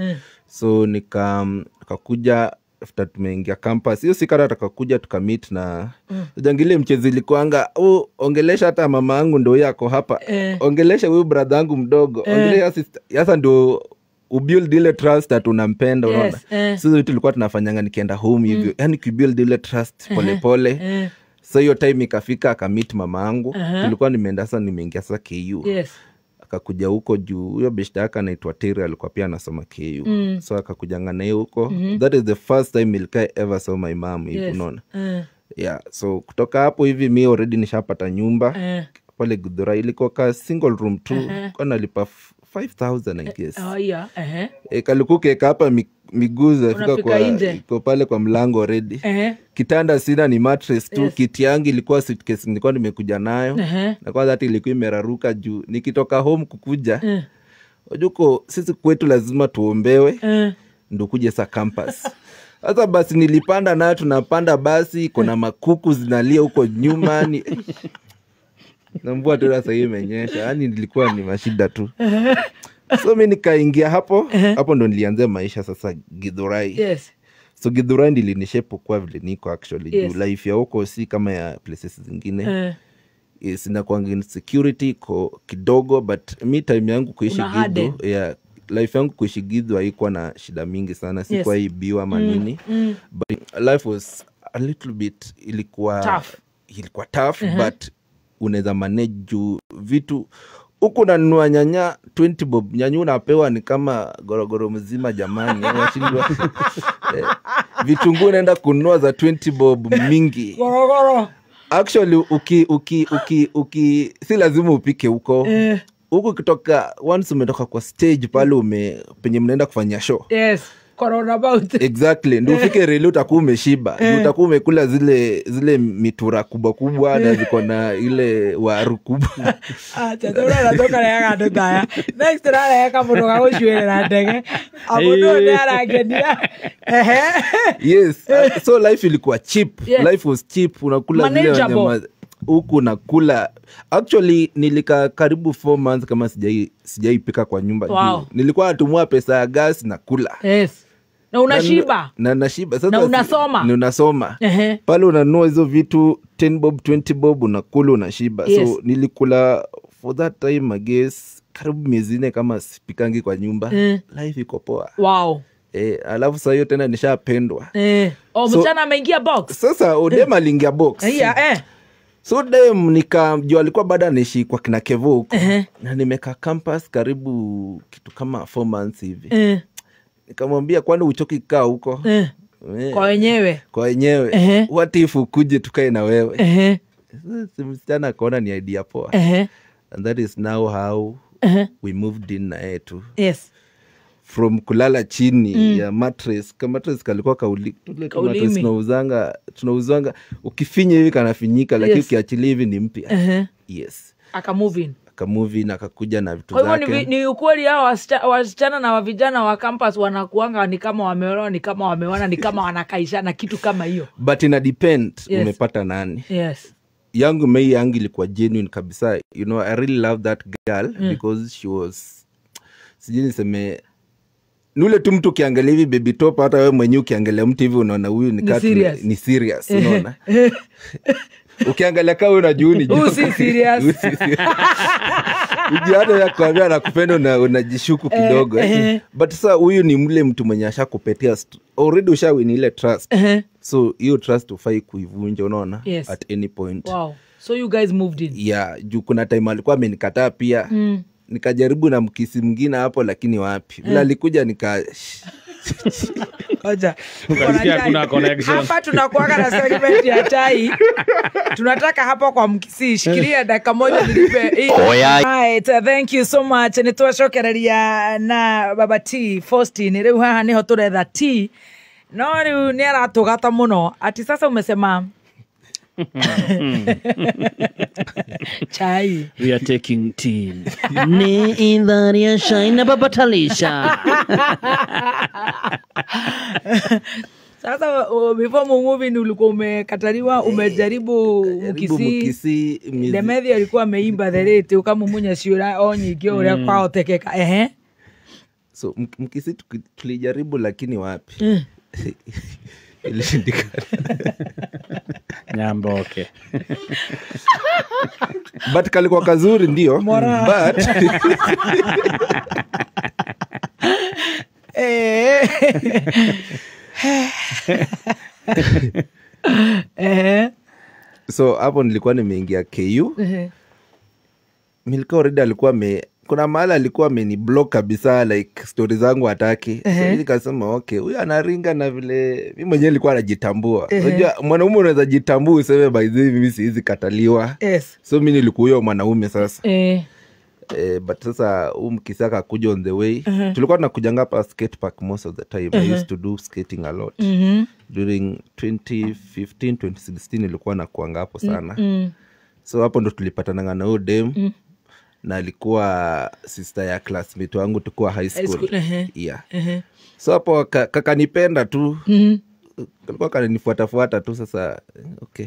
So nikakuja after tumeingia campus hiyo siku hata tukakuja tukamit na jangile mchezo ilikuanga, ongelesha hata mama yangu ndio yako hapa, ongelesha huyu brother yangu mdogo, ongelesha sister. Sasa ndio ubuild ile trust that unampenda, unaona. Sasa tulikuwa tunafanyanga nikienda home hivyo, yani kubuild ile trust pole pole. So hiyo time ikafika akamit mama yangu. Tulikuwa nimeenda sasa nimeingia sasa KU. Yes. Akakuja huko juu huyo beshte yake anaitwa Terry alikuwa pia anasoma KU. So akakujanga naye huko. That is the first time Milka ever saw my mom hivi, unaona. Yeah, so kutoka hapo hivi mi already nishapata nyumba. Pale Githurai ilikuwa ka single room tu. Kwa nalipa 5,000 I guess. Oh yeah. Kalikuke hapa miguu zafika kwa iko pale kwa mlango already. Kitanda sina, ni mattress tu. Kiti yangu ilikuwa suitcase nilikuwa nimekuja nayo. Na kwanza hata ilikuwa imeraruka juu nikitoka home kukuja. Unajua sisi kwetu lazima tuombewe ndio kuje sa campus. Sasa basi nilipanda nayo, tunapanda basi kuna makuku zinalia huko nyuma ni na mvua tu sasa imenyesha. Yaani nilikuwa ni mashida tu. So mimi nikaingia hapo, hapo ndo nilianza maisha sasa Githurai. Yes. So Githurai ndilishape kwa vile niko actually. Yes. Life ya huko si kama ya places zingine. Sina kwa insecurity ko kidogo, but mi time yangu kuishi Githu, yeah, life yangu kuishi Githu haikuwa na shida mingi sana, sikuwa ibiwa ama nini. But life was a little bit ilikuwa tough. Ilikuwa tough, but unaweza manage juu vitu huku unanunua nyanya 20 bob, nyanya unapewa ni kama gorogoro mzima jamani. Unashindwa. Vitunguu unaenda kununua za 20 bob mingi. Gorogoro. Actually uki si lazima upike huko. Huku ukitoka, once umetoka kwa stage pale penye mnaenda kufanya show. Yes. Corona about. Exactly. Ndio ufike reli utakuwa umeshiba. Ndio utakuwa umekula zile mitura kubwa kubwa na ziko na ile waru kubwa. Acha tuna natoka na yaka ndaya. Next na yaka mundu gagucuĩrĩra ndege. Amundu nĩ arangenia. Yes. So life ilikuwa cheap. Yeah. Life was cheap. Unakula zile nyama huku unakula. Actually nilika karibu 4 months kama sijaipika kwa nyumba. Wow. Nilikuwa natumia pesa ya gas na kula. Yes. Na unashiba. Na nashiba. Sasa na unasoma. Na unasoma. Pale unanunua hizo vitu 10 bob, 20 bob, unakula unashiba. Yes. So nilikula for that time I guess karibu miezi 4 kama sipikangi kwa nyumba. Life iko poa. Wow. Alafu sasa hiyo tena nishapendwa. Oh, so, mchana ameingia box. Sasa odema aliingia box. Yeah, So dem nikamjua alikuwa bado anaishi kwa kina Kevo huko. Na nimekaa campus karibu kitu kama 4 months hivi. Nikamwambia kwani uchoki kukaa huko? Kwa wenyewe. Kwa wenyewe. What if ukuje tukae na wewe? Sasa msichana akaona ni idea poa. And that is now how we moved in na yetu. Yes. From kulala chini ya mattress, kama mattress kalikuwa kauli mattress tunauzanga ukifinya hivi kanafinyika, lakini ukiachilia hivi ni mpya. Yes. Aka move in. Aka move in akakuja na vitu zake. Kwa hivyo ni ukweli hao wasichana na vijana wa campus wanakuanga ni kama wameolewa, ni kama wameoana, ni kama wanakaishana, kitu kama hiyo. But ina depend umepata nani. Yes. Yangu yangu ilikuwa genuine kabisa. You know, I really love that girl because she was, sijui niseme, nule tu mtu ukiangalia hivi baby top, hata wewe mwenyewe ukiangalia mtu hivi unaona huyu ni kati ni serious, unaona. Ukiangalia kama unajua ni joke. Si serious. Ujiada ya kuambia anakupenda na unajishuku kidogo. But sasa huyu ni mle mtu mwenye ashakupetia already, ushawin ile trust. So hiyo trust hufai kuivunja, unaona, at any point. Wow. So you guys moved in. Yeah, juu kuna time alikuwa amenikataa pia. Nikajaribu na mkisi mwingine hapo lakini wapi. Bila alikuja nika Oja. Ukasikia kuna connection. Hapa tunakuaga na segment ya chai. Tunataka hapa kwa mkisi. Shikilia dakika moja nilipe. Right, thank you so much. Nitwacokereria na Baba T Faustin. Riu haha niho turetha T. No riu ni aratugata muno. Ati sasa umesema chai. We are taking tea. Ni idharia shine Baba Talisha. Sasa before movie ulikuwa umekataliwa, umejaribu mkisi. Demethi alikuwa ameimba the rate ukamumunya ciura o nyingi uria kwahotekeka. So mkisi tulijaribu lakini wapi? Ilishindikana. Nyamboke. But kalikuwa kazuri ndio. But So hapo nilikuwa nimeingia KU. Milka already alikuwa kuna mahali alikuwa ameniblock kabisa, like stories zangu hataki. So nikasema okay, huyu anaringa na vile mimi mwenyewe nilikuwa najitambua. Unajua mwanaume unaweza jitambua useme by the way mimi siwezi kataliwa. Yes. So mimi nilikuwa huyo mwanaume sasa. But sasa huyu mkisaka kuja on the way. Tulikuwa tunakujanga hapa skate park most of the time. I used to do skating a lot. During 2015 2016 nilikuwa nakuanga hapo sana. So hapo ndo tulipatana na huyo dem. Na alikuwa sister ya classmate wangu tukiwa high school. Yeah. So hapo kakanipenda tu. Alikuwa kananifuata tu sasa okay.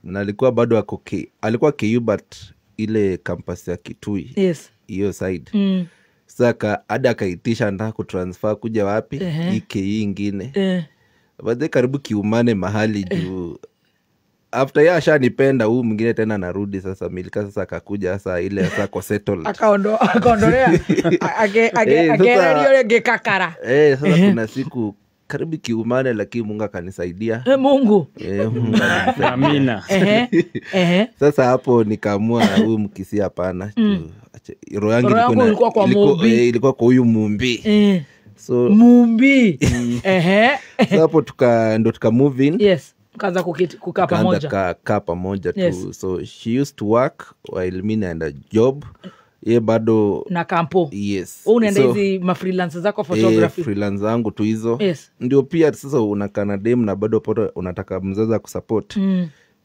Na alikuwa bado ako alikuwa KU but ile campus ya Kitui. Yes. Hiyo side. Sasa ada akaitisha nataka kutransfer kuja wapi? IKU nyingine. Baadaye karibu kiumane mahali juu. After ya ashanipenda huyu mwingine tena narudi sasa Milka sasa akakuja sasa ile sasa kwa settled. Akaondolea. Age yule gekakara. Sasa kuna siku Karibu kiumane, lakini Mungu akanisaidia. Mungu. Mungu akanisaidia. Amina. Sasa hapo nikaamua huyu Mkisii hapana. Roho yangu ilikuwa kwa Mumbi. Ilikuwa kwa huyu Mumbi. So Mumbi. So hapo ndo tuka move in. Yes. Kaanza kukaa pamoja. Kaanza pamoja tu. Yes. So she used to work while me naenda job. Ye bado na kampo. Yes. Unaenda hizi ma freelance zako photography. Freelance zangu tu hizo. Yes. Ndio pia sasa unakaa na dem na bado poto unataka mzazi akusupport.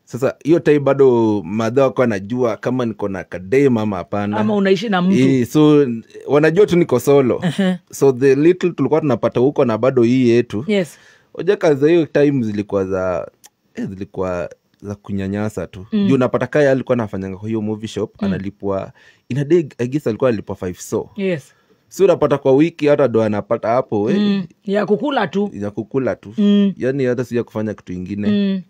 Sasa hiyo time bado madha wako anajua kama niko na kadem ama hapana. Ama unaishi na mtu. So wanajua tu niko solo. So the little tulikuwa tunapata huko na bado hii yetu. Yes. Oja kazi hiyo time zilikuwa za kunyanyasa tu. Juu unapata kaya alikuwa anafanyanga kwa hiyo movie shop, analipwa in a day, I guess alikuwa analipwa 5 so. Yes. So unapata kwa wiki hata ndo anapata hapo Ya kukula tu. Ya kukula tu. Yaani hata si ya kufanya kitu kingine.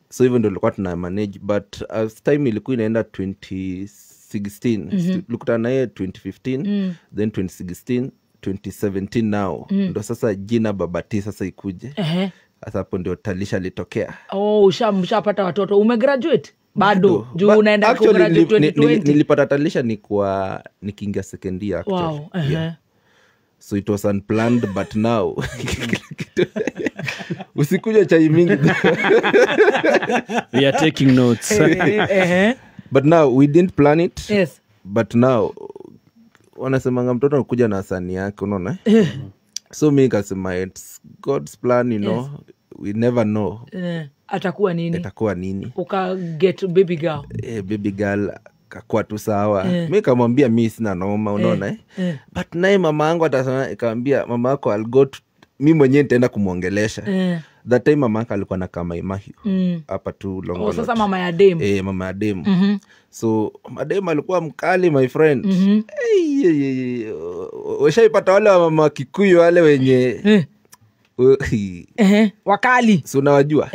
So hivyo ndio tulikuwa tuna manage, but as time ilikuwa inaenda 2016, tulikutana naye 2015, then 2016, 2017 now. Ndio sasa jina Baba T sasa ikuje. Sasa hapo ndio Talisha litokea. Oh, mshapata watoto. Umegraduate? Bado. Juu unaenda kugraduate 2020. Nilipata Talisha nikuwa nikiingia second year actually. Wow. Yeah. So it was unplanned, but now usikunywe chai mingi. We are taking notes. But now we didn't plan it. Yes. But now wanasemanga mtoto anakuja na sani yake, unaona? So mimi nikasema it's God's plan, you know. Yes. We never know. Atakuwa nini? Atakuwa nini? Uka get baby girl. Baby girl kakuwa tu sawa. Mimi nikamwambia mimi sina noma, unaona? But naye mama yangu atasema, nikamwambia mama yako I'll go to, mimi mwenyewe nitaenda kumuongelesha. That time mama yake alikuwa na kama Imahiu. Hapa tu Longonot. Oh, sasa mama ya dem. Mama ya dem. So madem alikuwa mkali, my friend. Ushaipata wale wa mama Kikuyu wale wenye wakali. So unawajua?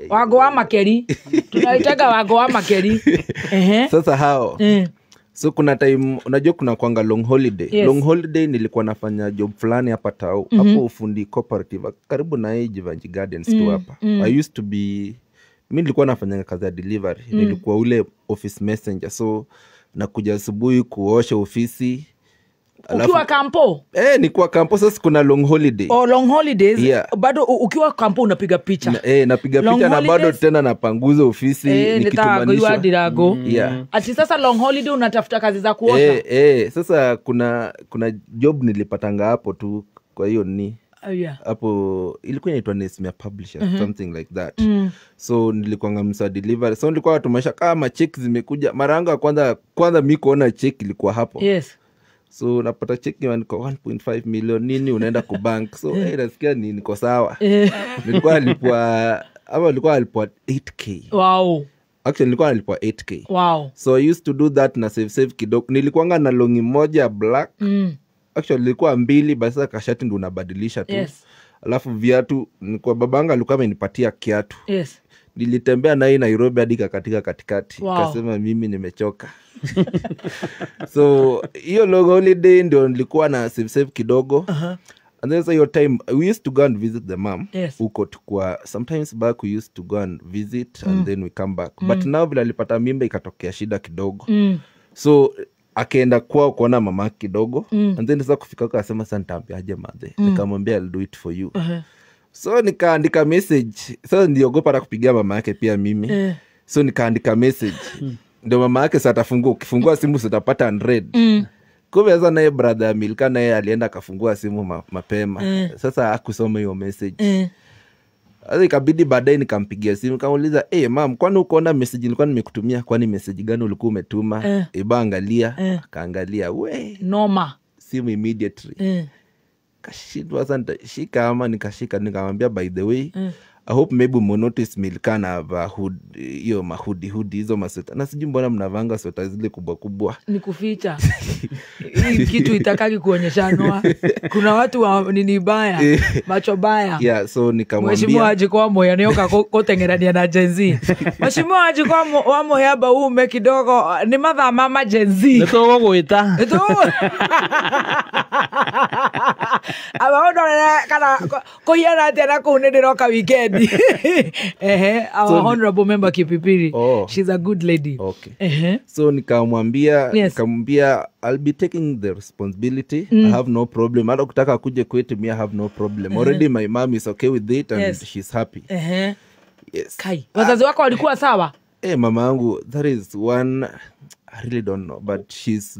Wago wa makeri. Tunaitaga wago wa makeri. Sasa hao. So kuna time unajua kuna kwanga long holiday. Yes. Long holiday nilikuwa nafanya job fulani hapa Tao, hapo Ufundi Cooperative karibu na hii Jivanji Gardens tu hapa. I used to be, mimi nilikuwa nafanya kazi ya delivery. Nilikuwa ule office messenger. So nakuja asubuhi kuosha ofisi. Ukiwa kampo? Nilikuwa kampo. Sasa kuna long holiday. Oh, long holidays. Yeah. Bado ukiwa kampo unapiga picha. Napiga picha na bado tena napanguza ofisi nikitumanisha. Yeah. Ati sasa long holiday unatafuta kazi za kuosha. Sasa kuna job nilipatanga hapo tu kwa hiyo ni. Hapo ilikuwa inaitwa Nesmia Publishers, something like that. So nilikuwa ngamsa delivery. So nilikuwa tumaisha kama check zimekuja. Mara yangu kwanza mimi kuona check ilikuwa hapo. Yes. So napata check ni 1.5 million nini, unaenda ku bank. So nasikia ni niko sawa. Nilikuwa nilipwa 8k. Wow. Actually nilikuwa nalipwa 8k. Wow. So I used to do that na save kidogo. Nilikuwa na longi moja black. Actually nilikuwa mbili, basi kashati ndo unabadilisha tu. Yes. Alafu viatu nilikuwa babanga alikuwa amenipatia kiatu. Yes. Nilitembea naye Nairobi hadi katika katikati. Wow. Kasema mimi nimechoka. So hiyo long holiday ndio nilikuwa na save kidogo. And then so your time we used to go and visit the mom. Yes. Huko tukua sometimes back we used to go and visit and then we come back. But now vile alipata mimba ikatokea shida kidogo. So akaenda kwao kuona mama kidogo. And then sasa kufika huko akasema sasa nitaambiaje madhe. Nikamwambia I'll do it for you. So nikaandika message. Sasa niliogopa hata kupigia mama yake pia mimi. So nikaandika message. Ndio mama yake sasa atafungua, ukifungua simu utapata 100. Kumbe sasa naye brother Milka naye alienda akafungua simu mapema. Sasa hakusoma hiyo message. Sasa ikabidi baadaye nikampigia simu nikamuuliza, "Mom, kwani ukoona message nilikuwa nimekutumia? Kwani message gani ulikuwa umetuma?" Eba angalia, akaangalia, we. Noma. Simu immediately. Kashindwa sasa nitashika ama nikashika, nikamwambia by the way, I hope maybe mnotice nilikuwa navaa hiyo mahoodie hoodie, hizo masweta, na sijui mbona mnavanga sweta zile kubwa kubwa. Ni kuficha. Hii kitu itakaki kuonyeshanwa. Kuna watu wa nini baya, macho baya. Yeah, so nikamwambia Mheshimiwa Haji kwa moyo nioka kotengerania na Gen Z. Mheshimiwa Haji kwa wa moyo ba ume kidogo ni madha mama Gen Z. Nitogo gwita. Aba ndorere kana kuhiana atia na kuu nĩ ndĩroka weekend. Ehe, our So, honorable member Kipipiri. Oh. She's a good lady. Okay. Ehe. So nikamwambia, Yes. nikamwambia I'll be taking the responsibility. I have no problem. Hata kutaka kuje kwetu me I have no problem. Already my mom is okay with it and she's happy. Ehe. Yes. Kai. Wazazi wako walikuwa sawa? Eh, mama yangu, that is one I really don't know, but she's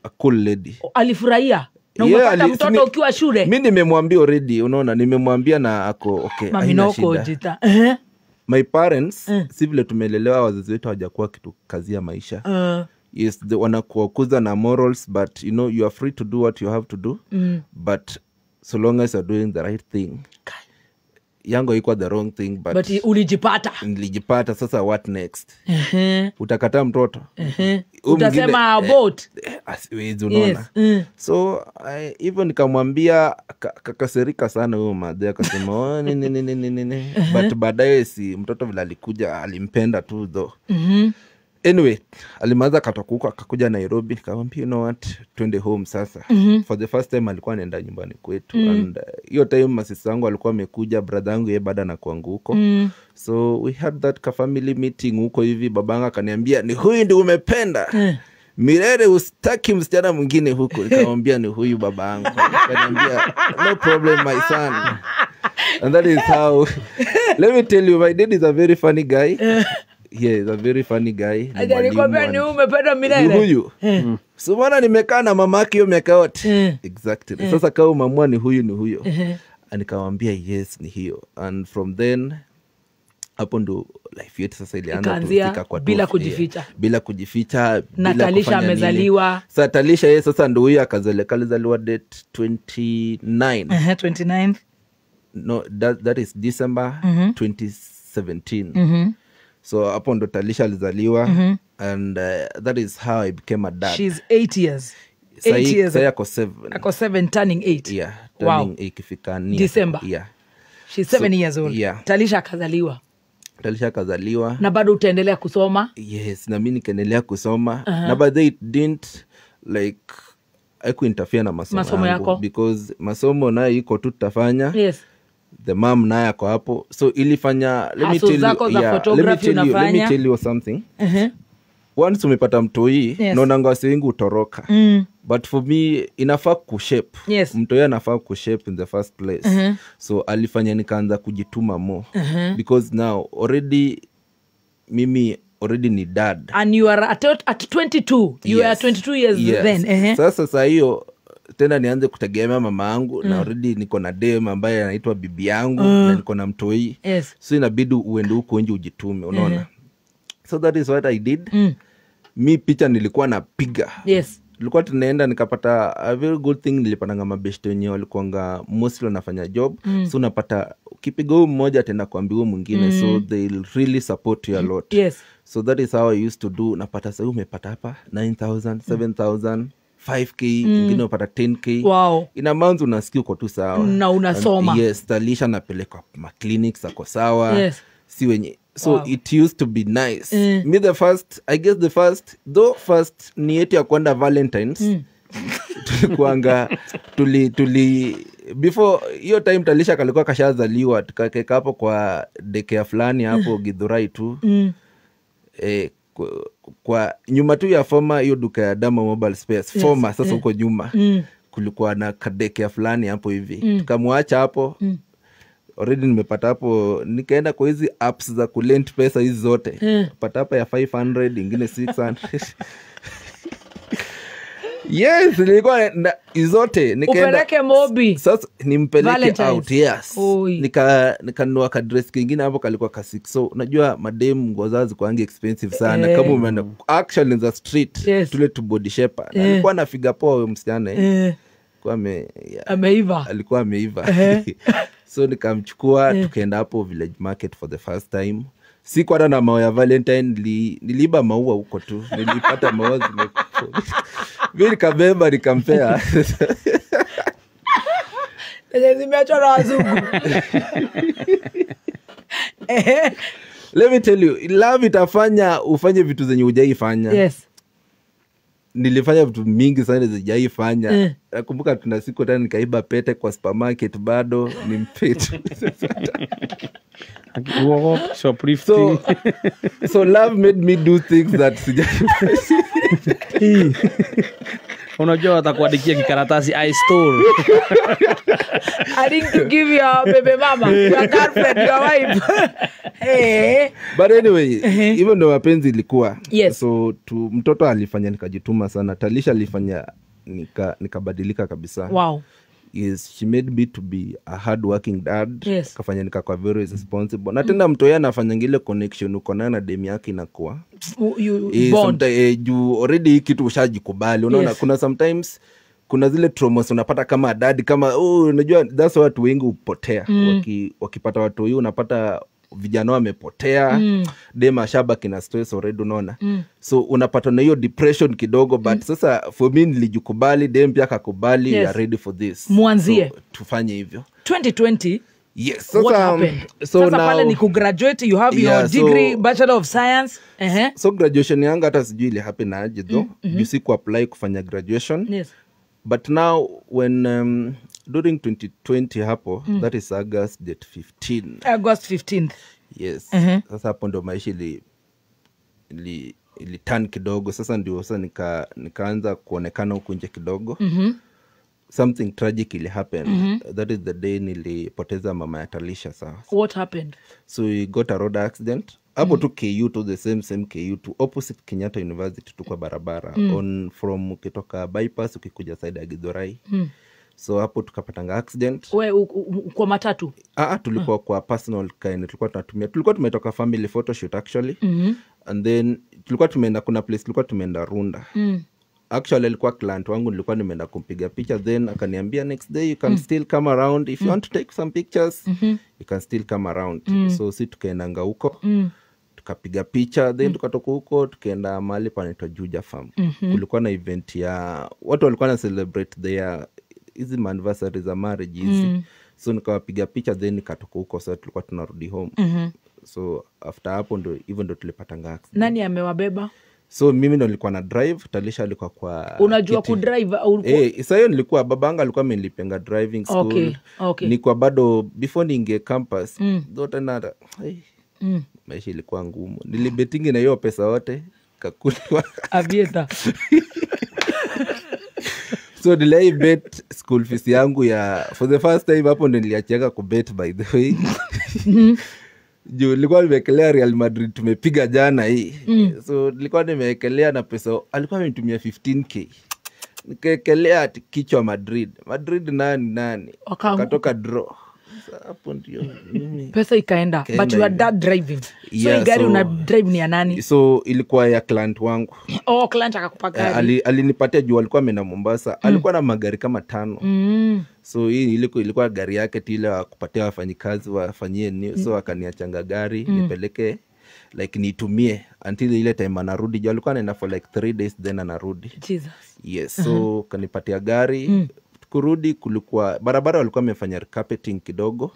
a cool lady. Alifurahia? Na Yeah, umepata mtoto ukiwa shule? Mi nimemwambia already, unaona, nimemwambia na ako okay, Mami haina noko shida. jita. Ehe. My parents, si vile tumelelewa, wazazi wetu hawajakuwa kitu kazi ya maisha. Yes, they wanakuwakuza na morals, but you know, you are free to do what you have to do. But so long as you're doing the right thing. Kai. Yangu haikuwa the wrong thing, but, But ulijipata. Nilijipata, sasa what next? Ehe. Utakataa mtoto? Ehe. Huyu mwingine, Utasema abort. Asiwezi, unaona. Yes. So hivyo nikamwambia, kakasirika sana huyo madhe, akasema oh, nini nini nini nini. But baadaye si mtoto vile alikuja alimpenda tu though. Anyway, alimaliza akatoka huko akakuja Nairobi, nikamwambia you know what, twende home sasa. For the first time alikuwa anaenda nyumbani kwetu. And hiyo time masista wangu alikuwa amekuja, brother yangu yeye bado anakuanga huko. So we had that ka family meeting huko hivi, babanga akaniambia ni huyu ndio umependa. Milele usitaki msichana mwingine huko. Nikamwambia ni huyu babangu. Akaniambia no problem my son. And that is how, let me tell you, my dad is a very funny guy. Yeah, he's a very funny guy. Ni Ati alikwambia mwalimu ni and huyu umependa ni milele. huyu. So maana nimekaa na mama yake hiyo miaka yote. Exactly. Sasa kama umeamua ni huyu ni huyo. Nikamwambia yes ni hiyo. And from then hapo ndo life yetu sasa ilianza Ikaanzia kufika kwa bila tofu, kujificha. yeah. Bila kujificha, Na bila Talisha kufanya nini. amezaliwa. Sasa Talisha yeye sasa ndo huyu akazaliwa, alizaliwa date 29. Ehe, 29th. No, that is December 2017. So hapo ndo Talisha alizaliwa. And that is how I became a dad. She's 8 years. 8 years. Sahi ako 7. Ako 7 turning 8. Yeah, Wow. turning ikifika near. December. Yeah. She's 7 So, years old. yeah. Talisha akazaliwa. Talisha akazaliwa. Na bado utaendelea kusoma? Yes, na mimi nikaendelea kusoma. Na by the way, it didn't like haikuinterfere na masomo Masomo yangu, yako. because masomo nayo iko tu tutafanya. Yes. The mom naye ako hapo. So ilifanya, let me Hustle tell you, zako za yeah, let me photography tell you, let me unafanya. tell you something. Once umepata mtoi, naonanga wase wengi utoroka. But for me inafaa kushape. Yes. Mtoi anafaa kushape in the first place. So alifanya nikaanza kujituma more. Because now already mimi already ni dad. And you are at 22. You Yes. are 22 years Yes. then. Sasa saa hiyo tena nianze kutegemea mama yangu, na already niko na dem ambaye anaitwa bibi yangu, na niko na mtoi. Yes. So inabidi uende huko nje ujitume, unaona. So that is what I did. Mi picha nilikuwa napiga. Yes. Tulikuwa tunaenda nikapata a very good thing, nilipatanga mabeshte wenyewe walikuanga mostly wanafanya job. So unapata ukipiga huyu mmoja ataenda kuambia huyu mwingine. So they'll really support you a lot. Yes. So that is how I used to do. Napata sasa umepata hapa 9,000, 7,000, 5K, ingine unapata 10K. Wow. In a month unasikia uko tu sawa. Na unasoma. And yes, Talisha napelekwa ma clinics ako sawa. Yes. Si wenye. So Wow. it used to be nice. Me the first, I guess the first, though first ni yetu ya kwenda Valentines. Tulikuanga, tuli before hiyo time Talisha kalikuwa kashazaliwa, tukakeka hapo kwa daycare fulani hapo Githurai tu. Kwa nyuma tu ya former hiyo duka ya Dama Mobile Space, former sasa huko nyuma. Kulikuwa na kadaycare fulani hapo hivi. Tukamwacha hapo. Already nimepata hapo, nikaenda kwa hizi apps za kulend pesa hizi zote. Pata hapa ya 500, ingine 600. Yes, nilikuwa na zote nikaenda. Upeleke Mobi. Sasa nimpeleke Valentine's. out, yes. Oi. Nikanunua ka dress kingine hapo kalikuwa ka 6. So unajua madem nguo zao zikuangi expensive sana. Kama umeenda actually in the street, Yes. tule tu body shaper. Na alikuwa na figure poa huyo msichana, Alikuwa ameiva. Alikuwa ameiva. So nikamchukua, tukaenda hapo Village Market for the first time. Sikuwa hata na maua ya Valentine, niliiba maua huko tu. Nilipata maua zimekufa. Mimi nikabeba nikampea. Zimeachwa na wazungu. Let me tell you, love itafanya ufanye vitu zenye hujaifanya. Yes. Nilifanya vitu mingi sana sijaifanya. Nakumbuka tuna siku tena nikaiba pete kwa supermarket bado ni mpete. Shoplifting. So love made me do things that sijaifanya. Unajua watakuandikia kikaratasi I stole. I didn't give your baby mama, your girlfriend, your wife. Hey. But anyway, even though mapenzi ilikuwa. Yes. So mtoto alifanya nikajituma sana. Talisha alifanya nikabadilika kabisa. Wow. Yes, she made me to be a hard working dad. Yes. Kafanya nikakuwa very responsible. Na tena mtu yeye anafanya ile connection uko naye na demu yake inakuwa. Bond. Juu already kitu ushajikubali. Unaona, yes. Kuna sometimes kuna zile traumas unapata kama dad, kama unajua that's why watu wengi hupotea. Wakipata watu hiyo unapata vijana wamepotea. Dem ashabaki na stress already, unaona. So unapata na hiyo depression kidogo, but sasa for me nilijikubali, dem pia akakubali. Yes. We are ready for this. Muanzie. So, tufanye hivyo. 2020. Yes, sasa, what happened? So sasa now, pale ni kugraduate, you have your degree, Bachelor of Science. So graduation yangu hata sijui ile happen aje though. Juu siku apply kufanya graduation. Yes. But now when during 2020 hapo, that is August date 15. August 15th. Yes. Sasa hapo ndo maisha ili turn kidogo. Sasa ndio sasa nikaanza kuonekana huku nje kidogo. Something tragic ili happen. That is the day nilipoteza mama ya Talisha sasa. What happened? So we got a road accident. Hapo tu KU to the same KU to opposite Kenyatta University tu kwa barabara. On from ukitoka bypass ukikuja side ya Githurai. So hapo tukapatanga accident. We kwa matatu? Tulikuwa kwa personal kind, tulikuwa tunatumia. Tulikuwa tumetoka family photoshoot actually. And then tulikuwa tumeenda kuna place tulikuwa tumeenda Runda. Actually alikuwa client wangu, nilikuwa nimeenda kumpiga picha, then akaniambia next day you can still come around if you want to take some pictures. You can still come around. So si tukaendanga huko. Tukapiga picha, then tukatoka huko tukaenda mahali panaitwa Juja Farm. Kulikuwa na event ya watu walikuwa na celebrate their hizi anniversary za marriage hizi. So nikawapiga picha then nikatoka huko, so tulikuwa tunarudi home. So after hapo ndo even ndo tulipatanga accident. Nani amewabeba? So mimi ndo nilikuwa na drive, Talisha alikuwa kwa Unajua ku drive au sasa hiyo nilikuwa babanga alikuwa amenipenga driving school. Okay, okay. Nilikuwa bado before niingie campus. Though tena maisha ilikuwa ngumu. Nilibetingi na hiyo pesa yote kakuliwa. Avieta. So nilai bet school fees yangu ya for the first time hapo ndo niliacheka ku bet by the way. Juu nilikuwa nimeekelea Real Madrid tumepiga jana hii. So nilikuwa nimeekelea na pesa alikuwa amenitumia 15k. Nikaekelea kichwa Madrid. Madrid nani? Akatoka draw. Sasa hapo ndio mimi pesa ikaenda. But you are dad driving. So yeah, gari una drive ni ya nani? So ilikuwa ya client wangu. Oh, client akakupa gari. Alinipatia juu alikuwa ameenda Mombasa. Alikuwa na magari kama 5. So hii ilikuwa gari yake tu ile ya kupatia wafanyikazi wafanyie ni. So akaniachanga gari nipeleke like nitumie until ile time anarudi. Juu alikuwa anaenda for like 3 days then anarudi. Jesus. Yes, so kanipatia gari. Kurudi kulikuwa barabara walikuwa wamefanya carpeting kidogo.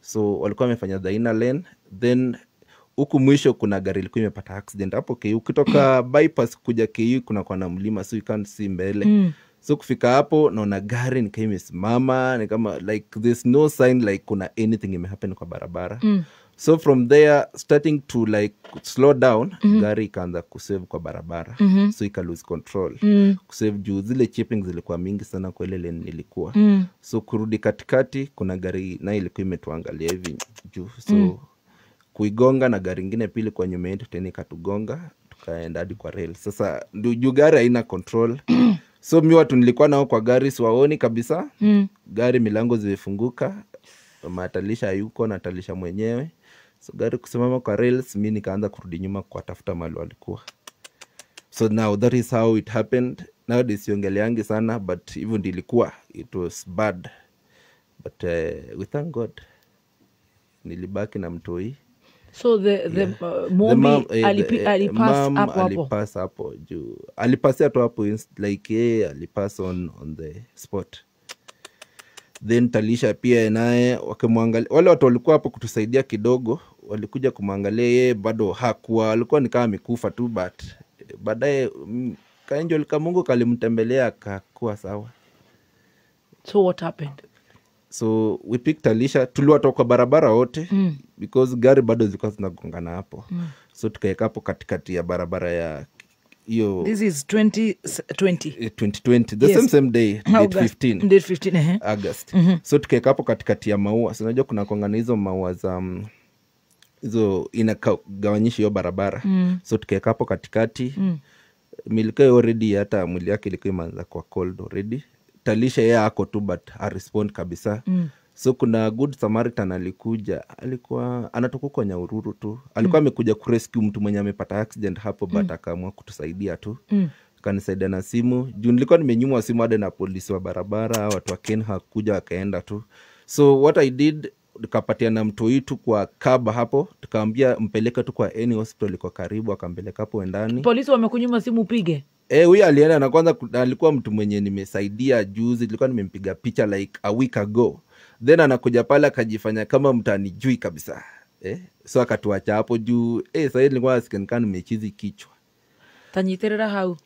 So walikuwa wamefanya the inner lane, then huku mwisho kuna gari ilikuwa imepata accident hapo KU. Ukitoka bypass kuja KU kuna kwa na mlima, so you can't see mbele. So kufika hapo naona gari nikaa imesimama, ni kama like there's no sign like kuna anything imehappen kwa barabara. So from there starting to like slow down, gari ikaanza kusave kwa barabara. So ika lose control. Kusave juu zile chipping zilikuwa mingi sana kwa ile lane nilikuwa. So kurudi katikati kuna gari na ilikuwa imetuangalia hivi juu. So kuigonga na gari ingine pili kwa nyuma yetu tena ikatugonga, tukaenda hadi kwa rail. Sasa ndio juu gari haina control. So mimi watu nilikuwa nao kwa gari siwaoni kabisa. Gari milango zimefunguka, Matalisha hayuko na Talisha mwenyewe. So gari kusimama kwa rails, mimi nikaanza kurudi nyuma kuwatafuta mahali walikuwa. So now that is how it happened. Nowadays siongeleangi sana, but hivyo ndio ilikuwa. It was bad, but we thank God nilibaki na mtoi. So the mommy alipass hapo hapo. Alipass hapo juu. Alipasia tu hapo like yeye alipass on the spot. Then Talisha pia naye wakimwangalia, wale watu walikuwa hapo kutusaidia kidogo, walikuja kumwangalia yeye bado hakuwa, alikuwa ni kama amekufa tu, but baadaye kaangel ka Mungu kalimtembelea akakuwa sawa. So what happened? So we picked Talisha, tuliwatoka kwa barabara wote because gari bado zilikuwa zinagongana hapo. So tukaeka hapo katikati ya barabara ya hiyo. This is 2020. 2020, the Yes. same day, date 15. Date 15, August. So tukaeka hapo katikati ya maua. So unajua kuna kongana hizo maua za hizo inagawanyisha hiyo barabara. So tukaeka hapo katikati. Milika already hata mwili yake ilikuwa imeanza kwa cold already. Talisha yeye ako tu but ha respond kabisa. So kuna good Samaritan alikuja, alikuwa anatoka huko Nyahururu tu. Alikuwa amekuja kurescue mtu mwenye amepata accident hapo, but akaamua kutusaidia tu. Akanisaidia na simu. Juu nilikuwa nimenyimwa simu hadi na polisi wa barabara, watu wa Kenya hakuja wakaenda tu. So what I did, tukapatia na mtu wetu kwa kaba hapo, tukaambia mpeleke tu kwa any hospital iko karibu, akampeleka hapo ndani. Polisi wamekunyima simu upige? Huyu alienda na kwanza alikuwa mtu mwenye nimesaidia juzi, nilikuwa nimempiga picha like a week ago. Then anakuja pale akajifanya kama mtu anijui kabisa. So akatuacha hapo juu. Sasa nilikuwa nasikia nikaa nimechizi kichwa. Tanyiterera hau.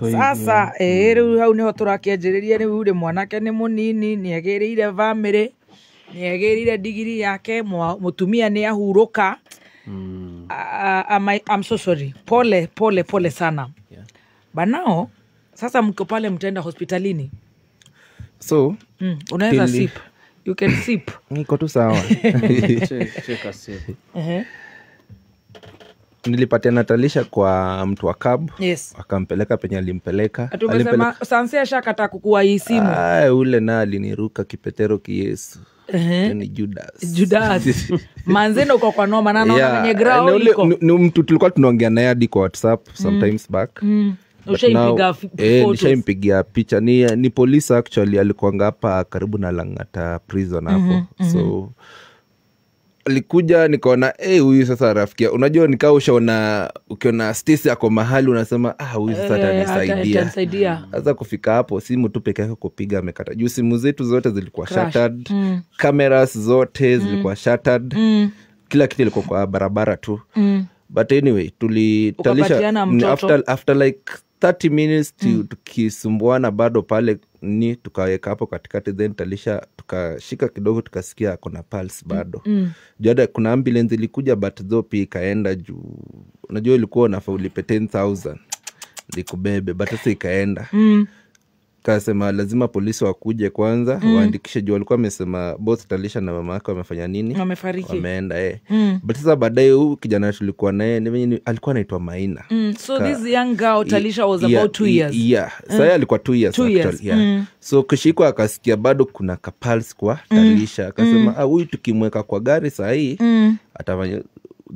Sasa rĩu hau nĩho tũrakĩanjĩrĩria rĩu rĩ mwanake nĩ mũnini, nĩagĩrĩire family, nĩagĩrĩire digiri yake, mũtumia nĩ ahurũka. I'm so sorry. Pole, pole, pole sana. Yeah. But now, sasa mko pale mtaenda hospitalini. So, unaweza sip. You can sip. Niko tu sawa. Check a sip. Nilipatia Natalisha kwa mtu wa cab. Yes. Akampeleka penye alimpeleka. Tumesema Sanse ashakata kukua hii simu. Ule na aliniruka kipetero kiyesu. Ni Judas. Judas. Manzeno uko kwa noma na naona kwenye ground iko. Ni mtu tulikuwa tunaongea naye hadi kwa WhatsApp sometimes back. Ushaimpiga photos. Nishaimpigia picha. Ni polisi actually, alikuwa hapa karibu na Lang'ata prison hapo. So alikuja nikaona huyu sasa rafiki. Unajua nikaa ushaona ukiona Stacy ako mahali unasema huyu sasa atanisaidia. Sasa kufika hapo simu tu peke yake kupiga amekata. Juu simu zetu zote zilikuwa shattered, cameras zote zilikuwa shattered. Kila kitu ilikuwa kwa barabara tu. But anyway, tulitalisha after like 30 minutes tukisumbuana bado pale ni tukaweka hapo katikati, then Talisha tukashika kidogo tukasikia kuna pulse bado. Juu kuna ambulance ilikuja but though pia ikaenda juu. Unajua ilikuwa unafaa ulipe 10,000 likubebe, but sasa ikaenda. Kasema lazima polisi wakuje kwanza waandikishe juu walikuwa wamesema both Talisha na mama yake wamefanya nini? Wamefariki. Wameenda But sasa baadaye huyu kijana tulikuwa naye alikuwa anaitwa Maina. So this young girl Talisha was about 2 years. Yeah. Sasa alikuwa 2 years actually. Yeah. So kishikwa akasikia bado kuna kapulse kwa Talisha, akasema huyu tukimweka kwa gari saa hii atafanya.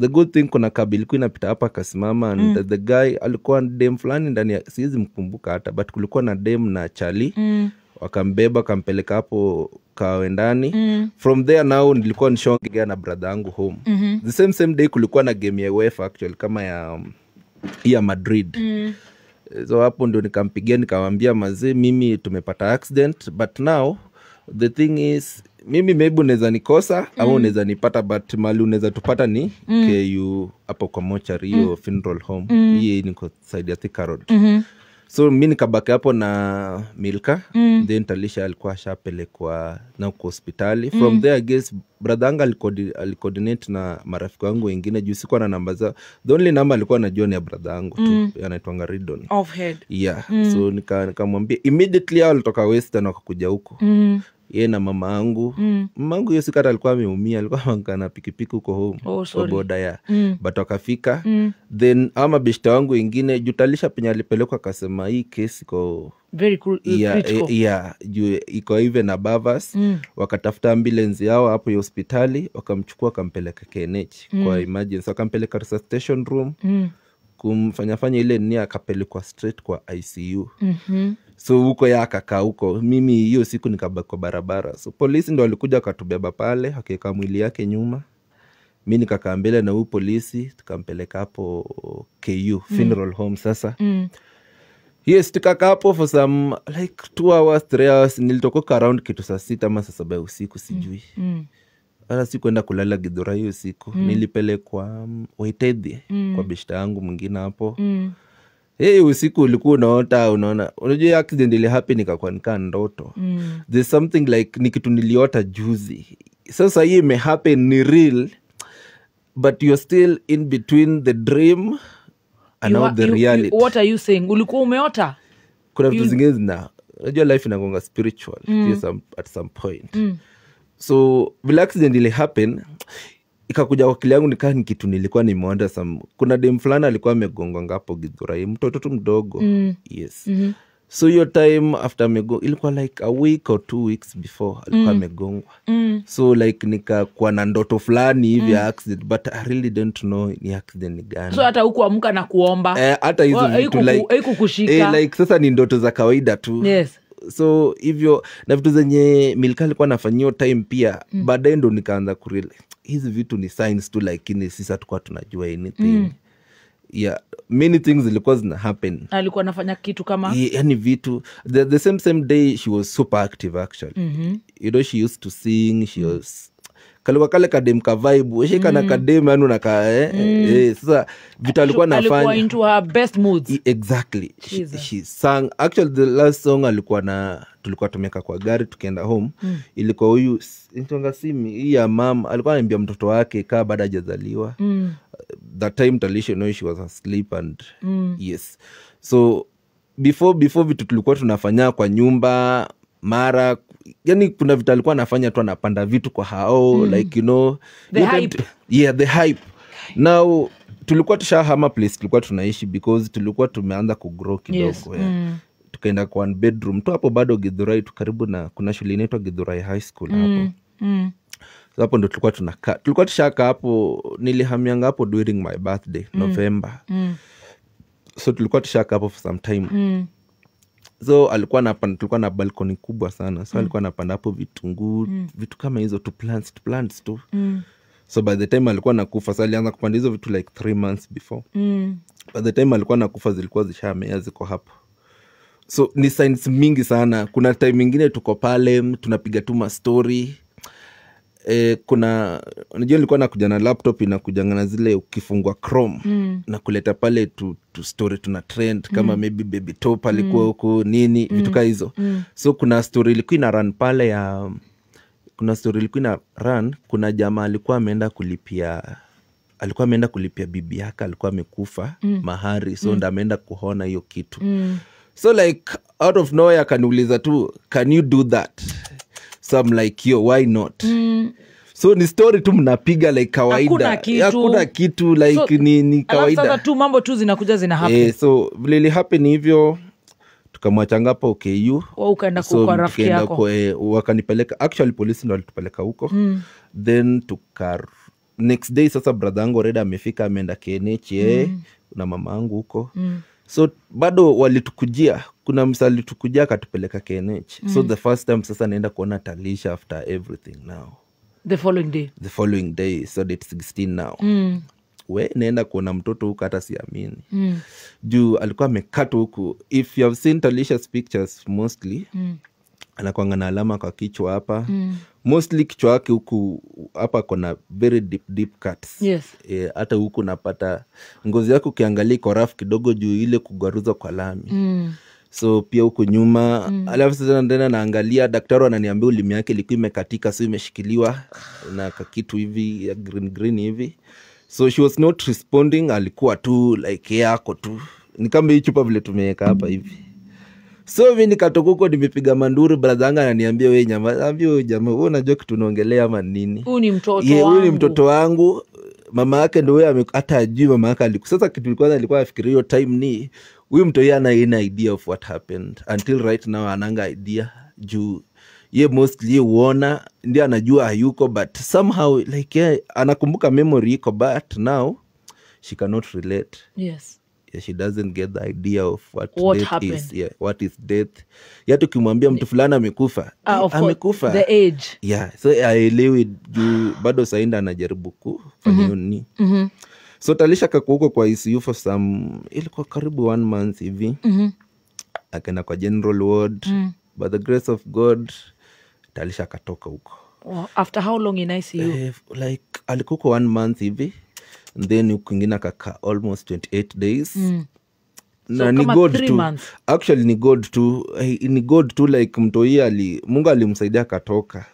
The good thing kuna kabili ilikuwa inapita hapa akasimama, and the guy alikuwa dem fulani ndani, siwezi mkumbuka hata, but kulikuwa na dem na Charlie. Wakambeba akampeleka hapo Kawendani. From there now nilikuwa nishaongea na brother yangu home. The same day kulikuwa na game ya UEFA actually kama ya Madrid. So hapo ndio nikampigia nikamwambia mazee mimi tumepata accident, but now the thing is mimi maybe unaweza nikosa au unaweza nipata, but mali unaweza tupata ni KU hapo kwa mochari hiyo funeral home. Hii niko side ya Thika Road. So mimi nikabaki hapo na Milka. Then Talisha alikuwa ashapelekwa na kwa hospitali. From there I guess brother yangu alicoordinate na marafiki wangu wengine juu sikuwa na namba zao. The only number alikuwa anajua ni ya brother yangu tu, anaitwa Ridon. Off head. Yeah. So nikamwambia immediately hao walitoka Western wakakuja huko. Yeye na mama yangu. Mama yangu hiyo siku hata alikuwa ameumia, alikuwa na pikipiki huko home. Kwa boda ya. But wakafika. Then ama beshte wangu wengine juu Talisha penye alipelekwa akasema hii case iko very critical. Yeah, juu iko even above us. Wakatafuta ambulance yao hapo ya hospitali, wakamchukua wakampeleka KNH kwa emergency, wakampeleka resuscitation room. Kumfanyafanya ile nini, akapelekwa straight kwa ICU. So huko ya akakaa huko, mimi hiyo siku nikabaki kwa barabara. So polisi ndo walikuja wakatubeba pale, wakaweka mwili yake nyuma, mi nikakaa mbele na huyu polisi, tukampeleka hapo KU funeral home sasa. Yes, tukakaa hapo for some like 2 hours, 3 hours. Nilitokoka around kitu saa 6 ama saa 7 ya usiku, sijui. Hata sikuenda kulala Githurai hiyo usiku. Nilipelekwa Waitethie kwa beshta yangu mwingine hapo. Hey, usiku ulikuwa unaota, unaona, unajua hiyo accident ili happen ikakuwa nikaa ndoto. There's something like ni kitu niliota juzi, sasa hii imehappen, ni real, but you're still in between the dream and now the reality. What are you saying? Ulikuwa umeota? Kuna vitu zingine zina, unajua life inagonga spiritual pia at some point. So vile accident ili happen ikakuja kwa akili yangu nikaa ni kitu nilikuwa nimeona some, kuna dem fulani alikuwa amegongonga hapo Githurai, mtoto tu mdogo. Yes. So hiyo time after amego, ilikuwa like a week or 2 weeks before alikuwa amegongwa. So like nikakuwa na ndoto fulani hivi ya accident, but I really don't know ni accident ni gani. So hata hukuamka na kuomba? Eh, hata hizo Well, vitu like, haikukushika. eh, like sasa ni ndoto za kawaida tu. So hivyo na vitu zenye Milka alikuwa nafanyia hiyo time pia, baadaye ndo nikaanza kurealize hizi vitu ni signs tu, lakini sisi hatukuwa tunajua anything. Yeah, many things zilikuwa zina happen. Alikuwa anafanya kitu kama? Yani vitu the same day she was super active actually. You know, she used to sing, she was kalikuwa kale kadem ka vibe shika na kadem, yani unaka eh, sasa vitu alikuwa Alikuwa nafanya. into her best moods. Exactly. Jesus. She sang actually the last song alikuwa na, tulikuwa tumeka kwa gari tukienda home, ilikuwa huyu inaitwanga simi hii ya mama alikuwa anaimbia mtoto wake kaa bado hajazaliwa. That time Talisha, you know, she was asleep and yes, so before vitu tulikuwa tunafanya kwa nyumba mara, yani kuna vitu alikuwa anafanya tu, anapanda vitu kwa hao, like you know The hiyo time hype. Yeah, the hype. Now tulikuwa tushahama place tulikuwa tunaishi because tulikuwa tumeanza kugrow kidogo. Yeah. Tukaenda kwa one bedroom tu hapo bado Githurai tu, karibu na kuna shule inaitwa Githurai High School hapo. So hapo ndo tulikuwa tunakaa, tulikuwa tushaka hapo. Nilihamianga hapo during my birthday, November. So tulikuwa tushaka hapo for some time. So alikuwa anapanda, tulikuwa na balcony kubwa sana, so alikuwa anapanda hapo vitunguu, vitu kama hizo tu, plants tu. So by the time alikuwa nakufa, sa alianza kupanda hizo vitu like 3 months before. By the time alikuwa nakufa zilikuwa zishamea, ziko hapo. So ni signs mingi sana. Kuna time ingine tuko pale tunapiga tu mastori. Kuna, unajua nilikuwa nakuja na laptop, inakujanga na zile ukifungua Chrome na kuleta pale tu story tuna trend kama maybe Baby Top alikuwa huku nini, vitu kaa hizo. So kuna story ilikuwa ina run pale ya, kuna story ilikuwa ina run, kuna jamaa alikuwa ameenda kulipia bibi yake alikuwa amekufa mahari, so ndo ameenda kuhona hiyo kitu. So like out of nowhere akaniuliza tu, "Can you do that?" So I'm like, "Yo, why not?" So ni story tu mnapiga like kawaida. Hakuna kitu. Hakuna kitu like So, ni alafu kawaida. Sasa tu mambo tu zinakuja zina happen. Eh, so vile ili happen hivyo tukamwachanga hapo KU. Wewe ukaenda So kwa rafiki tukaenda yako. Wakanipeleka, actually polisi ndo walitupeleka huko. Then tuka next day sasa brother yangu already amefika, ameenda KNH na mama yangu huko. So bado walitukujia, kuna msa alitukujia akatupeleka KNH. So the first time sasa naenda kuona Talisha after everything now, The following day. The following day, so date 16 now. We naenda kuona mtoto huku hata siamini juu alikuwa amekatwa huku. If you have seen Talisha's pictures, mostly anakwanga na alama kwa kichwa hapa. Mostly kichwa yake huku hapa kona very deep, deep cuts. Hata huku napata ngozi yako ukiangalia iko rough kidogo juu ile kugwaruzwa kwa lami. So pia huku nyuma. Alafu sasa tena naangalia, daktari ananiambia ulimi yake ilikuwa imekatika, so imeshikiliwa na kakitu hivi ya green green hivi. So she was not responding, alikuwa tu like yako tu ni kama hii chupa vile tumeweka hapa hivi. So mi nikatoka huko nimepiga manduru, brother yangu ananiambia, "We nyama," ambia, "We jamaa, wewe unajua kitu unaongelea ama nini?" Huyu ni mtoto Ye, huyu ni wangu. Mtoto wangu, mama yake ndo huyo hata ajui mama yake sasa kitu kwanza alikuwa afikiria hiyo time ni huyu mtu yeye ana any idea of what happened. Until right now ananga idea juu ye mostly ye huona ndio anajua hayuko, but somehow like ye, anakumbuka memory iko, but now she cannot relate. Yeah, she doesn't get the idea of what What death happened. is. Yeah, what is death. Yet ukimwambia mtu fulani amekufa, Of course, amekufa. the age. Yeah, so aelewi juu bado sainda anajaribu kufanya hiyo nini. So Talisha akakuwa huko kwa ICU for some, ilikuwa karibu 1 month hivi. Akaenda kwa general ward. By the grace of God, Talisha akatoka huko. Oh, after how long in ICU? Like alikuwa huko 1 month hivi. And then huku kwingine akakaa almost 28 days. Na So ni kama God 3 tu. months. Actually ni God tu. Ni God tu, like mtoi Mungu alimsaidia akatoka.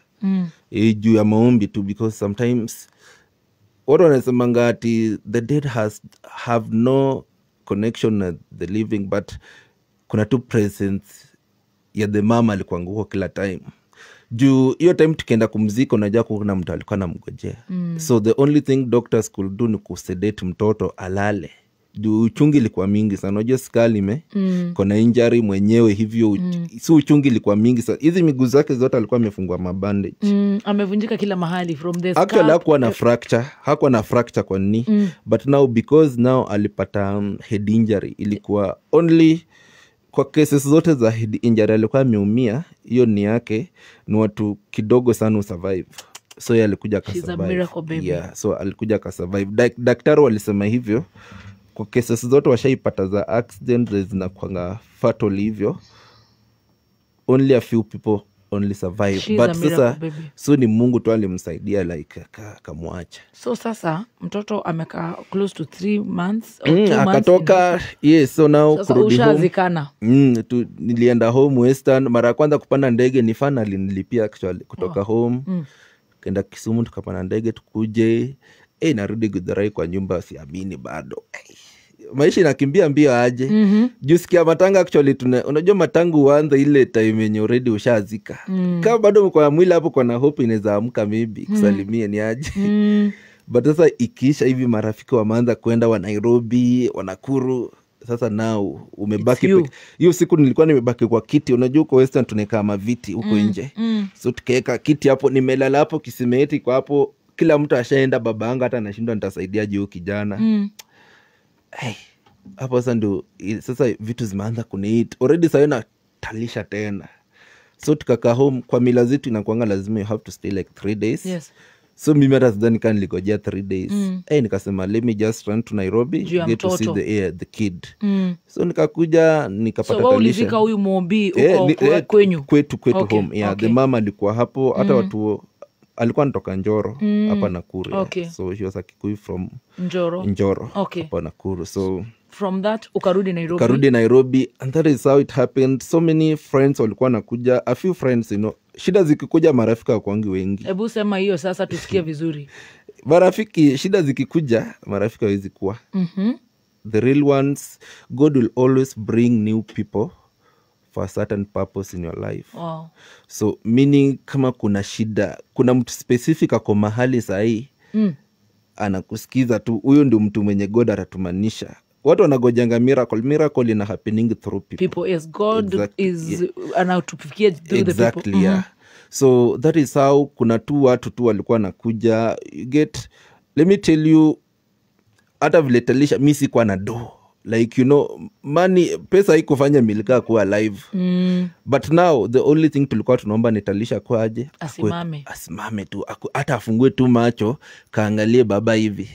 Juu ya maombi tu, because sometimes watu wanasemanga ati the dead have no connection na the living, but kuna tu presence ya the mama alikuwa huko kila time. Juu hiyo time tukienda kumzika, unajua kuna mtu alikuwa anamgojea. So the only thing doctors could do ni kusedate mtoto alale. Juu uchungi ilikuwa mingi sana. Unajua skull ime kona injury mwenyewe hivyo. Si uchungi ilikuwa mingi sana. Hizi miguu zake zote alikuwa amefungwa mabandage. Amevunjika kila mahali from the Actually, scalp. hakuwa na fracture. Hakuwa na fracture kwa nini? But now because now alipata head injury, ilikuwa only kwa cases zote za head injury alikuwa ameumia, hiyo ni yake, ni watu kidogo sana usurvive. So yeye alikuja She's a akasurvive. miracle baby. Yeah, so alikuja akasurvive. Daktari walisema hivyo kwa cases zote washaipata za accident zinakuanga fatal hivyo, only a few people only survive. She's But a miracle sasa, baby. so ni Mungu tu alimsaidia, like akamwacha. So sasa mtoto amekaa close to 3 months or 2 months Akatoka, yes, so now Sasa kurudi home. ushazikana. Nilienda home Western. Mara ya kwanza kupanda ndege ni fan alinilipia actually kutoka home. Kenda Kisumu tukapanda ndege tukuje. Narudi Githurai kwa nyumba, siamini bado. Maisha inakimbia mbio aje. Juu sikia matanga actually unajua matangu huanza ile time yenye already ushazika. Kama bado mko na mwili hapo, kuna hope inaweza amka maybe kusalimie ni aje. But sasa ikiisha hivi marafiki wameanza kwenda wa Nairobi, wa Nakuru. Sasa now umebaki It's you. peke. Hiyo siku nilikuwa nimebaki kwa kiti. Unajua huko Western tunakaa maviti huko nje. So tukaeka kiti hapo, nimelala hapo kisimeti kwa hapo, kila mtu ashaenda, baba yangu hata anashindwa nitasaidiaje huyu kijana. Hey, hapo sasa ndio sasa vitu zimeanza kuniit. Already sasa natalisha tena. So tukakaa home, kwa mila zetu inakuanga lazima you have to stay like 3 days. Yes. So mimi hata sidhani kama niligojea 3 days. Nikasema let me just run to Nairobi, Juu ya get to see mtoto. the kid. So nikakuja nikapata So wewe Talisha. ulizika huyu Mombi huko kwenyu? Kwetu home. Yeah, the mama alikuwa hapo, hata watu alikuwa anatoka Njoro hapa Nakuru. Yeah. Okay. So she was a Kikuyu from Njoro. Njoro Okay. hapa Nakuru. So from that ukarudi Nairobi. Karudi Nairobi, and that is how it happened. So many friends walikuwa nakuja, a few friends, you know, shida zikikuja marafiki hawakuangi wengi. Hebu sema hiyo sasa tusikie vizuri. Marafiki, shida zikikuja marafiki hawezi kuwa. The real ones, God will always bring new people for a certain purpose in your life. Wow. So meaning kama kuna shida, kuna mtu specific ako mahali sahi, anakusikiza tu, huyo ndio mtu mwenye God atatumanisha. Watu wanagojanga miracle, miracle ina happening through people. People, yes, God Exactly, is anatufikia through the Exactly, people. yeah. So that is how kuna tu watu tu walikuwa nakuja. You get, let me tell you, hata vile Talisha, mi sikuwa na do. Like, you know, money, pesa haikufanya Milka kuwa alive. But now, the only thing tulikuwa tunaomba ni Talisha kuwa aje? Asimame. Asimame tu. Hata afungue tu macho, kaangalie baba hivi.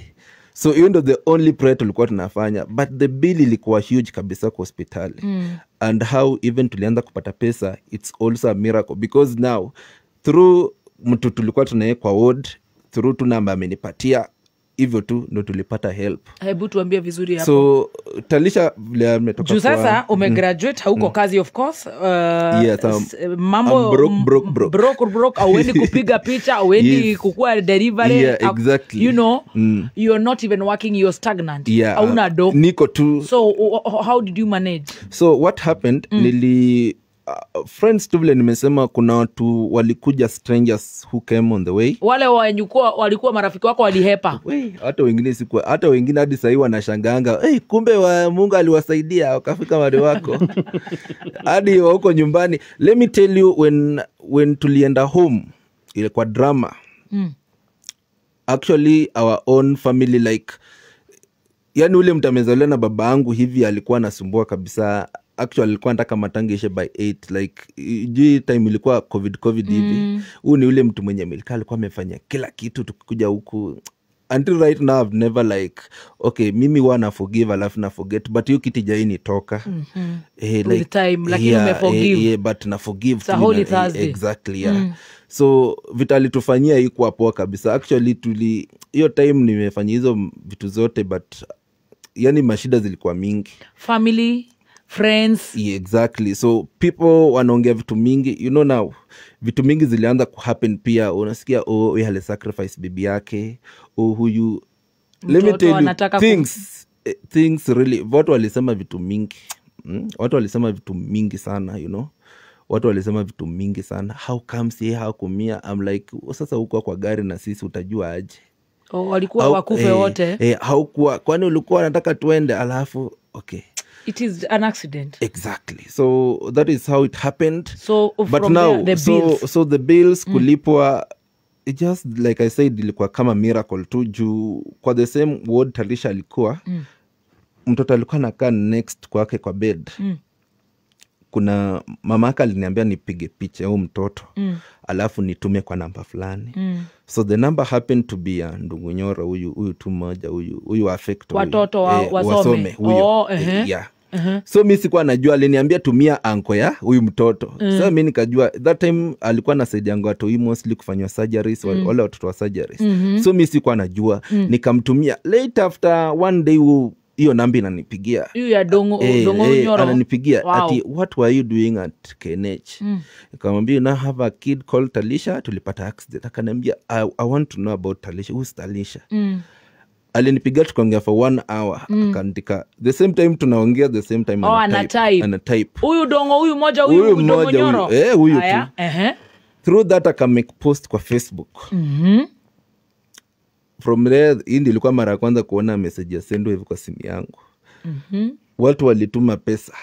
So hiyo ndo the only prayer tulikuwa tunafanya. But the bill ilikuwa huge kabisa kwa hospitali. And how even tulianza kupata pesa, it's also a miracle. Because now, through mtu tulikuwa tunaye kwa ward, through tu namba amenipatia, hivyo tu ndo tulipata help. Hebu tuambie vizuri hapo. So Talisha vile ametoka Juu kwa sasa umegraduate, hauko kazi of course. Yes, mambo I'm broke, broke, broke. Broke, broke. Hauendi kupiga picha, hauendi Yes. kukua delivery. Yeah, exactly. You know, you're not even working, you're stagnant. Yeah, Hauna do. Niko tu. So how did you manage? So what happened, nili friends tu vile nimesema kuna watu walikuja, strangers who came on the way. Wale walikuwa marafiki wako walihepa. We, hata wengine sikuwa, hata wengine hadi sahii wanashangaanga, hey, kumbe wa Mungu aliwasaidia wakafika wale wako. Hadi wa huko nyumbani. Let me tell you, when tulienda home ilikuwa drama. Actually our own family, like Yani ule mtu amezaliwa na baba yangu hivi alikuwa anasumbua kabisa. Actually alikuwa anataka matanga ishe by 8, like juu time ilikuwa covid hivi. Huu ni ule mtu mwenye milika alikuwa amefanya kila kitu tukikuja huku. Until right now I've never like, okay, mimi huwa na forgive alafu na forget, but hiyo kitu haijai nitoka. With like, time, lakini umeforgive. Yeah, but na forgive. It's a holy Thursday. Exactly, yeah. So vitu alitufanyia haikuwa poa kabisa. Actually hiyo time nimefanya hizo vitu zote, but yani mashida zilikuwa mingi. Family, friends. Yeah, exactly. So people wanaongea vitu mingi, you know now, vitu mingi zilianza kuhappen pia. Unasikia oh, we had sacrifice bibi yake, oh huyu. Let me tell you, things really, watu walisema vitu mingi. Watu walisema vitu mingi sana, you know. Watu walisema vitu mingi sana. How comes yeye hakumia? I'm like, sasa huko kwa gari na sisi utajua aje? Oh, walikuwa wakufe wote. Haukuwa, kwani ulikuwa unataka tuende alafu okay. It is an accident. Exactly. So that is how it happened. So but from now, there, the bills. So the bills kulipwa, it just like I said, ilikuwa kama miracle tu juu kwa the same ward Talisha alikuwa, mtoto alikuwa anakaa next kwake kwa bed. Kuna mamaka aliniambia nipige picha huyu mtoto, alafu nitume kwa namba fulani. So the number happened to be ndugu Nyoro huyu tu mmoja huyu affect watoto wasome huyu. Yeah. So mimi sikuwa najua, aliniambia tumia anko ya huyu mtoto. So mimi nikajua that time alikuwa anasaidia anko watu mostly kufanywa surgeries, wale watoto wa surgeries. So mimi sikuwa najua, nikamtumia. Late after one day hiyo namba inanipigia. Hiyo ya Dongo Nyoro. Ananipigia ati what were you doing at KNH? Nikamwambia now have a kid called Talisha, tulipata accident. Akaniambia I want to know about Talisha. Who's Talisha? Alinipigia tukaongea for 1 hour. Akaandika the same time tunaongea, the same time ana type. Huyu Dongo huyu mmoja, huyu Dongo Nyoro. Huyu tu. Through that aka make post kwa Facebook. From there, hii ndio ilikuwa mara ya kwanza kuona message ya Sendwave kwa simu yangu. Watu walituma pesa.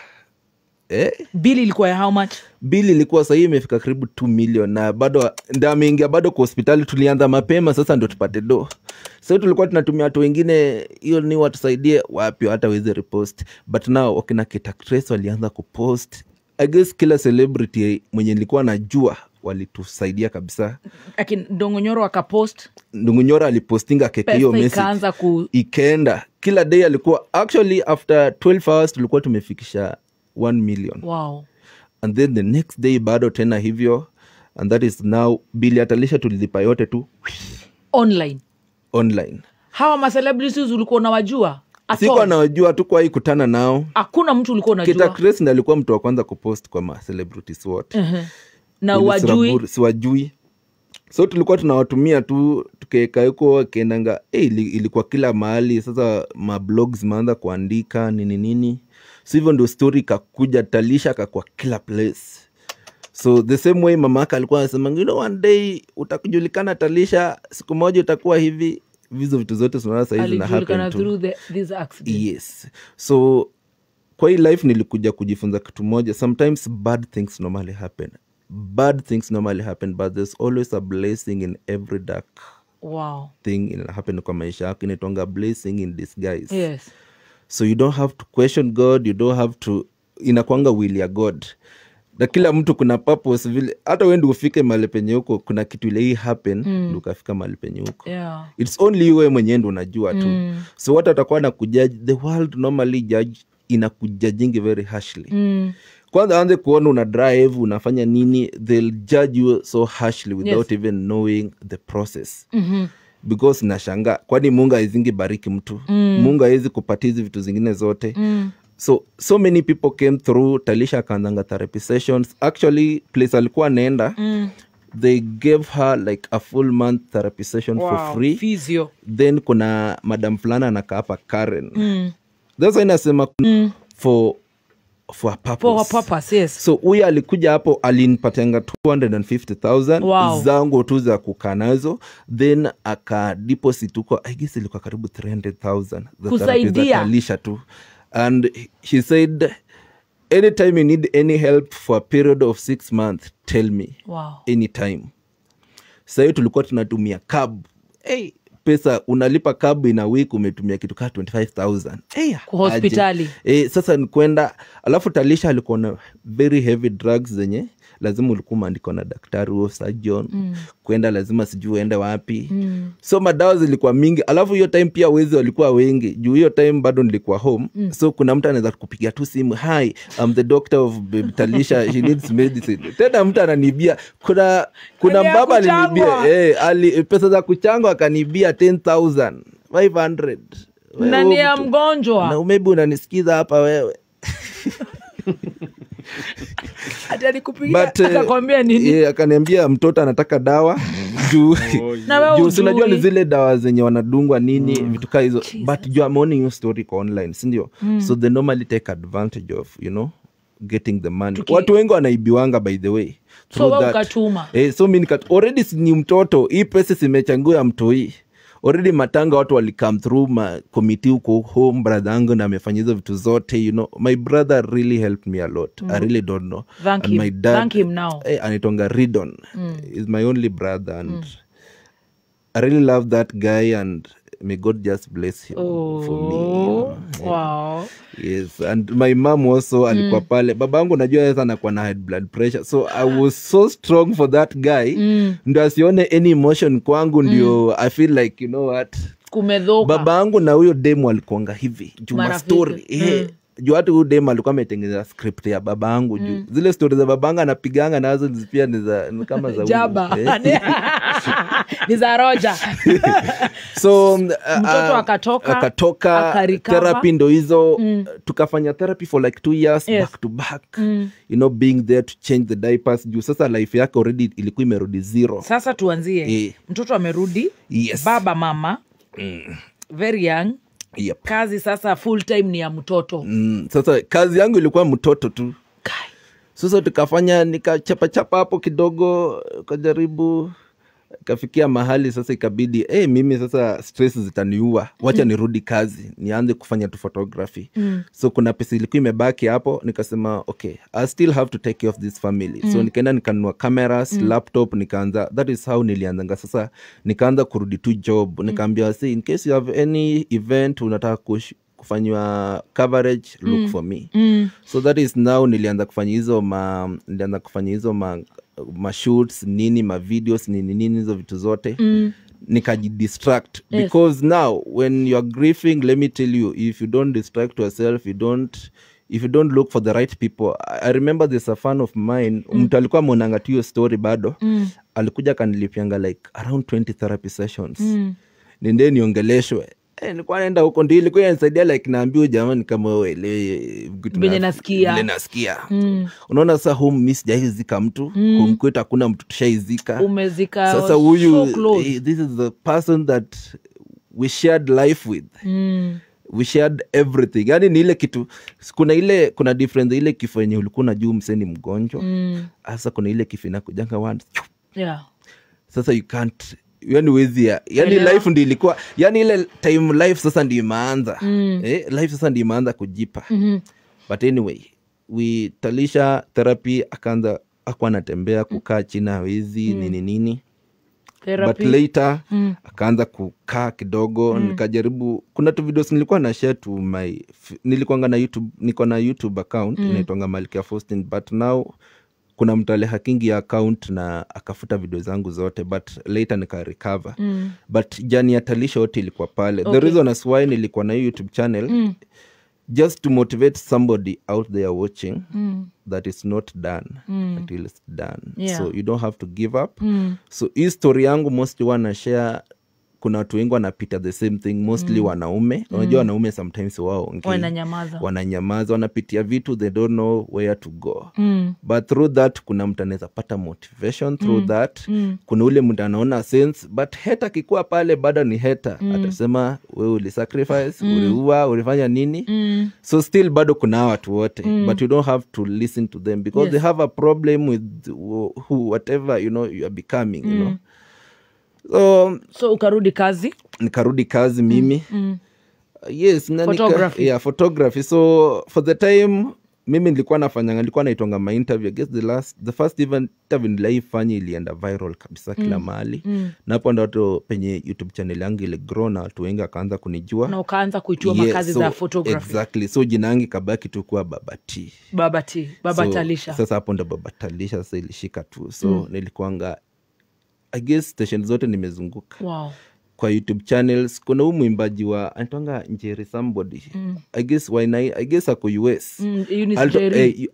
Bill ilikuwa ya how much? Bill ilikuwa sasa imefika karibu 2 million na bado ndio ameingia bado kwa hospitali. Tulianza mapema sasa ndio tupate do. So tulikuwa tunatumia watu wengine hiyo ni watusaidie wapi hata waweze repost. But now wakina Kate Actress walianza kupost. I guess kila celebrity mwenye nilikuwa najua walitusaidia kabisa. Lakini Ndung'u Nyoro akapost. Ndung'u Nyoro alipostinga keki hiyo message. Ikaenda. Kila day alikuwa actually after 12 hours tulikuwa tumefikisha 1 million. Wow. And then the next day bado tena hivyo, and that is now bili Talisha tulilipa yote tu online. Online. Hawa ma celebrities ulikuwa unawajua? Sikuwa nawajua, hatukuwahi kutana nao. Hakuna mtu ulikuwa unajua. Kate Actress ndiye alikuwa mtu wa kwanza kupost kwa ma celebrities wote. Na wajui? Siwajui. So tulikuwa tunawatumia tu tukaeka huko kaendanga, ilikuwa kila mahali. Sasa ma blogs maanza kuandika nini nini. So hivyo ndio story ikakuja, Talisha akakuwa kila place. So the same way mamaka alikuwa anasema, you know, one day utakujulikana Talisha, siku moja utakuwa hivi. Hizo vitu zote tunaona sasa hizi na happen through this accident. Yes. So kwa hii life nilikuja kujifunza kitu moja. Sometimes bad things normally happen. Bad things normally happen, but there's always a blessing in every dark thing in happen kwa maisha yako. Inaitwanga blessing in disguise. Yes. So you don't have to question God, you don't have to, inakuanga will ya God. Na kila mtu kuna purpose vile, hata wewe ndio ufike mahali penye huko, kuna kitu ile hii happen ndio ukafika mahali penye huko. Yeah. It's only wewe mwenyewe ndio unajua tu. So watu watakuwa na kujudge, the world normally judge, inakujudging very harshly. Kwanza anze kuona una drive, unafanya nini, they'll judge you so harshly without even knowing the process. Because nashangaa, kwani Mungu haizingi bariki mtu? Mungu haizi kupatia hizi vitu zingine zote. So many people came through. Talisha akaanza therapy sessions. Actually place alikuwa anaenda, they gave her like a full month therapy session for free. Physio. Then kuna madam fulana anakaa hapa Karen. That's why nasema for a purpose. For a purpose, yes. So huyu alikuja hapo alinipatianga 250,000 zangu tu za kukaa nazo, then aka deposit huko I guess ilikuwa karibu 300,000 kusaidia Talisha tu. And she said anytime you need any help for a period of 6 months tell me. Wow. Anytime. Sasa tulikuwa tunatumia cab. Hey, Pesa unalipa cab in a week umetumia kitu kaa 25,000. Kwa hospitali. Sasa ni kwenda, alafu Talisha alikuwa na very heavy drugs zenye lazima ulikuwa umeandikwa na daktari au surgeon. Kwenda lazima sijui uende wapi. So madawa zilikuwa mingi. Alafu hiyo time pia wezi walikuwa wengi. Juu hiyo time bado nilikuwa home. So kuna mtu anaweza kupigia tu simu, hi, I'm the doctor of baby Talisha, she needs medicine. Tena mtu ananibia. Kuna mbaba alinibia, pesa za kuchangwa akanibia 10,500. Na ni ya mgonjwa. Na maybe unanisikiza hapa wewe. Atalikupigia akakwambia nini? Akaniambia mtoto anataka dawa juu juu unajua ni zile dawa zenye wanadungwa nini vitu kama hizo. But you are mourning your story kwa online, si ndio? So they normally take advantage of, you know, getting the money. Watu wengi wanaibiwanga by the way. So wewe ukatuma. So mimi already ni mtoto, hii pesa simechangiwa mtoi. Already matanga watu wali come through ma committee huko home, brother yangu na amefanya hizo vitu zote, you know. My brother really helped me a lot. I really don't know. Thank and him. My dad, thank him now. Anitonga Ridon is my only brother and I really love that guy and may God just bless him for me. You know? Wow. Yes, and my mom also alikuwa pale. Babangu najua yeye anakuwa na high blood pressure. So I was so strong for that guy. Ndio asione any emotion kwangu, ndio I feel like, you know what? Kumedhoka. Babangu na huyo demu alikuanga hivi. Juma story. Juu hata huyo demu alikuwa ametengeneza script ya babangu juu. Zile story za babanga anapiganga nazo pia ni za kama za jaba. Ni za Roger. So mtoto akatoka therapy ndo hizo. Tukafanya therapy for like 2 years back to back. You know, being there to change the diapers. Juu sasa life yake already ilikuwa imerudi zero. Sasa tuanzie. Mtoto amerudi. Yes. Baba mama. Very young. Yep. Kazi sasa full time ni ya mtoto. Sasa kazi yangu ilikuwa mtoto tu. Sasa tukafanya nikachapa chapa hapo kidogo, kajaribu kafikia mahali sasa ikabidi mimi sasa stress zitaniua, wacha nirudi kazi, nianze kufanya tu photography. So kuna pesa ilikuwa imebaki hapo, nikasema okay, I still have to take care of this family. So nikaenda nikanunua cameras, laptop, nikaanza. That is how nilianza sasa, nikaanza kurudi tu job. Nikaambia see, in case you have any event unataka kufanywa coverage, look for me. So that is now nilianza kufanya hizo ma shoots nini, ma videos nini nini, hizo vitu zote. Nikajidistract. Yes. Because now when you are grieving, let me tell you, if you don't distract yourself, if you don't look for the right people. I remember there's a fan of mine, mtu alikuwa ameonanga tu hiyo story bado, alikuja akanilipianga like around 20 therapy sessions. Nende niongeleshwe. Nilikuwa naenda huko ndio ilikuwa inanisaidia, like naambiwa jamani kama wewe ile vile nasikia. Vile nasikia. Unaona sasa home mimi sijaizika mtu, home kwetu hakuna mtu tushaizika. Umezika. Sasa huyu so this is the person that we shared life with. We shared everything. Yaani ni ile kitu, kuna difference ile kifo yenye ulikuwa unajua msee ni mgonjwa. Sasa kuna ile kifo inakujanga one. Yeah. Sasa you can't, yani wezi ya, yani life ndio ilikuwa, yani ile time life sasa ndio imeanza. Life sasa ndio imeanza kujipa. But anyway, we Talisha therapy akaanza, akawa anatembea, kukaa chini hawezi, nini nini. Therapy. But later akaanza kukaa kidogo. Nikajaribu, kuna tu videos nilikuwa na share to my, nilikuwa na YouTube, niko na YouTube account inaitwa Malkia Faustin, but now kuna mtu alihakingi account na akafuta video zangu zote, but later nika recover. But jani ya Talisha yote ilikuwa pale. Okay. The reason as why nilikuwa na YouTube channel, just to motivate somebody out there watching that it's not done until it's done. Yeah. So you don't have to give up. So hii story yangu mostly wana share, kuna watu wengi wanapita the same thing, mostly wanaume. Unajua wanaume sometimes wao wananyamaza, wanapitia vitu they don't know where to go. But through that kuna mtu anaweza pata motivation through that. Kuna ule mtu anaona sense, but hata kikuwa pale bado ni hata atasema wewe ulisacrifice, uliua, ulifanya nini. So still bado kuna watu wote, but you don't have to listen to them because they have a problem with who, whatever you know you are becoming, you know. So ukarudi kazi? Nikarudi kazi mimi. Yes, na photography. Yeah, photography. So for the time Mimi nilikuwa nafanya, nilikuwa naitonga ma interview. I guess the first even interview nilifanya ilienda viral kabisa kila mahali. Na hapo ndo watu penye YouTube channel yangu ile grow na watu wengi wakaanza kunijua. Na ukaanza kuitua makazi za photography. Exactly. So jina yangu ikabaki tu kuwa Baba T. Baba T, Baba so, Talisha. Sasa hapo ndo Baba Talisha sasa ilishika tu. So nilikuanga, I guess station zote nimezunguka. Wow. Kwa YouTube channels kuna huyu mwimbaji wa anatwanga Njeri somebody. I guess why I guess ako US.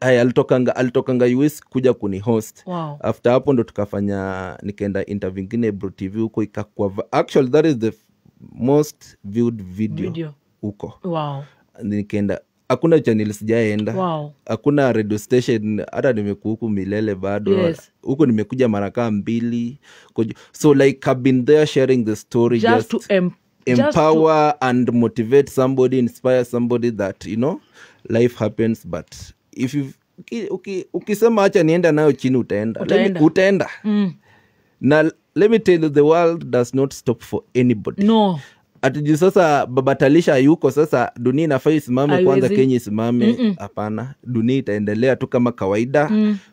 Alitokanga US kuja kuni host. Wow. After hapo ndo tukafanya, nikaenda interview nyingine Ebru TV huko, ikakuwa actually that is the most viewed video huko. Wow. Nikaenda, hakuna channel sijaenda. Wow. Hakuna radio station hata nimekuwa huku milele bado. Yes. Huko nimekuja mara kama 2. So like I've been there sharing the story just to empower and motivate somebody, inspire somebody that, you know, life happens, but if you ukisema acha nienda nayo chini utaenda. Utaenda. Na let me tell you, the world does not stop for anybody. No. Ati sasa Baba Talisha yuko sasa, dunia inafaa isimame kwanza, Kenya isimame. Hapana, dunia itaendelea tu kama kawaida.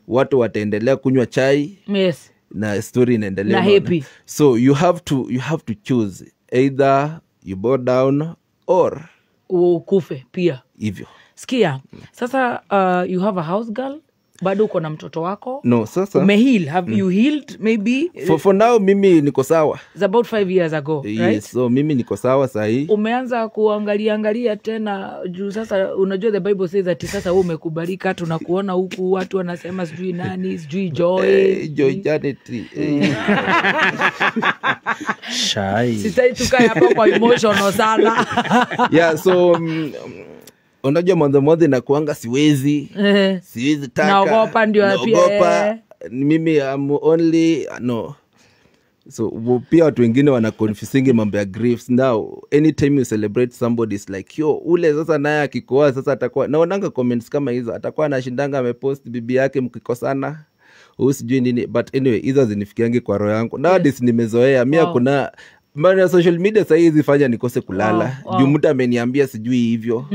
Watu wataendelea kunywa chai. Yes. Na story inaendelea. Na happy. So you have to choose, either you bow down or ukufe pia. Hivyo. Sikia, sasa you have a house girl, bado uko na mtoto wako. No, sasa umeheal, have you healed maybe? For now mimi niko sawa. It's about 5 years ago, yes, right? So mimi niko sawa sahi. Umeanza kuangalia angalia tena juu sasa unajua the Bible says that sasa wewe umekubalika, tunakuona huku watu wanasema sijui nani, sijui Joy. Joy Janet. Shy. Sasa tukae hapa kwa emotional sana. Yeah, so unajua mwanzo inakuanga siwezi taka, naogopa, ndio pia mimi I'm only no. So pia watu wengine wana confusing mambo ya griefs. Now anytime you celebrate somebody is like yo ule sasa naye akikoa sasa atakuwa, naonanga comments kama hizo, atakuwa anashindanga amepost bibi yake mkikosana huyu sijui nini, but anyway hizo zinifikiangi kwa roho yangu nowadays. Nimezoea mimi, hakuna maana social media sasa hizi fanya nikose kulala. Juu mtu ameniambia sijui hivyo.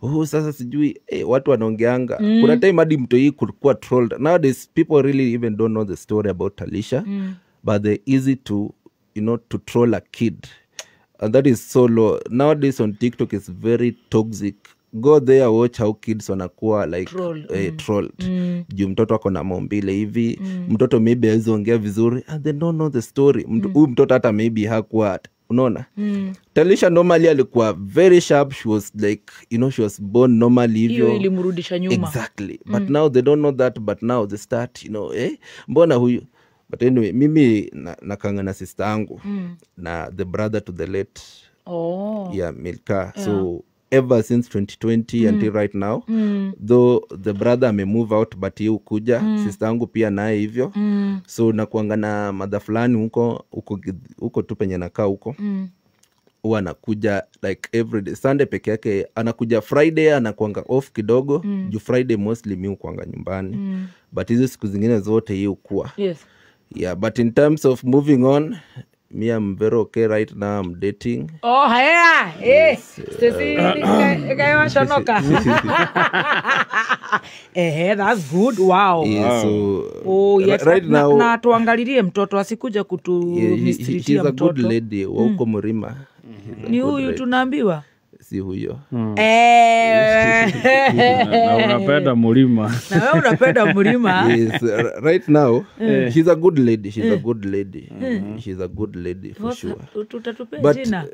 Oh sasa sijui watu wanaongeanga. Kuna time hadi mtu hii kulikuwa trolled. Nowadays people really even don't know the story about Talisha. But they're easy to, you know, to troll a kid. And that is so low. Nowadays on TikTok it's very toxic. Go there, watch how kids wanakuwa like trolled. Juu mtoto ako na maumbile hivi, mtoto maybe hawezi ongea vizuri and they don't know the story. Huyu mtoto hata maybe hakuwa, unaona? Talisha normally alikuwa very sharp. She was like, you know, she was born normally hivyo. Hiyo ilimrudisha nyuma. Exactly. But now they don't know that, but now they start, you know, mbona huyu? But anyway, mimi nakanga na sister yangu na the brother to the late. Oh. Yeah, Milka. Yeah. So ever since 2020 until right now, though the brother may move out, but yeye ukuja, sister yangu pia naye hivyo. So nakuanga na mother fulani huko huko tu penye nakaa huko. Huwa anakuja like every day. Sunday peke yake anakuja, Friday anakuanga off kidogo. Juu Friday mostly mimi hukuanga nyumbani. But hizo siku zingine zote yeye hukua. Yes. Yeah, but in terms of moving on, me, I'm very okay right now. I'm dating. Oh, yeah. Yes. That's good. Wow. Yeah, so, oh, yes. Right now, na tuangalilie mtoto asikuja kutu mistreatia mtoto. She's a good lady. Wa huko Murima. Ni huyu tunaambiwa? Si huyo. Na unapenda Murima. Na wewe unapenda Murima. Yes, right now she's a good lady. She's a good lady. She's a good lady for sure. Tutatupea jina.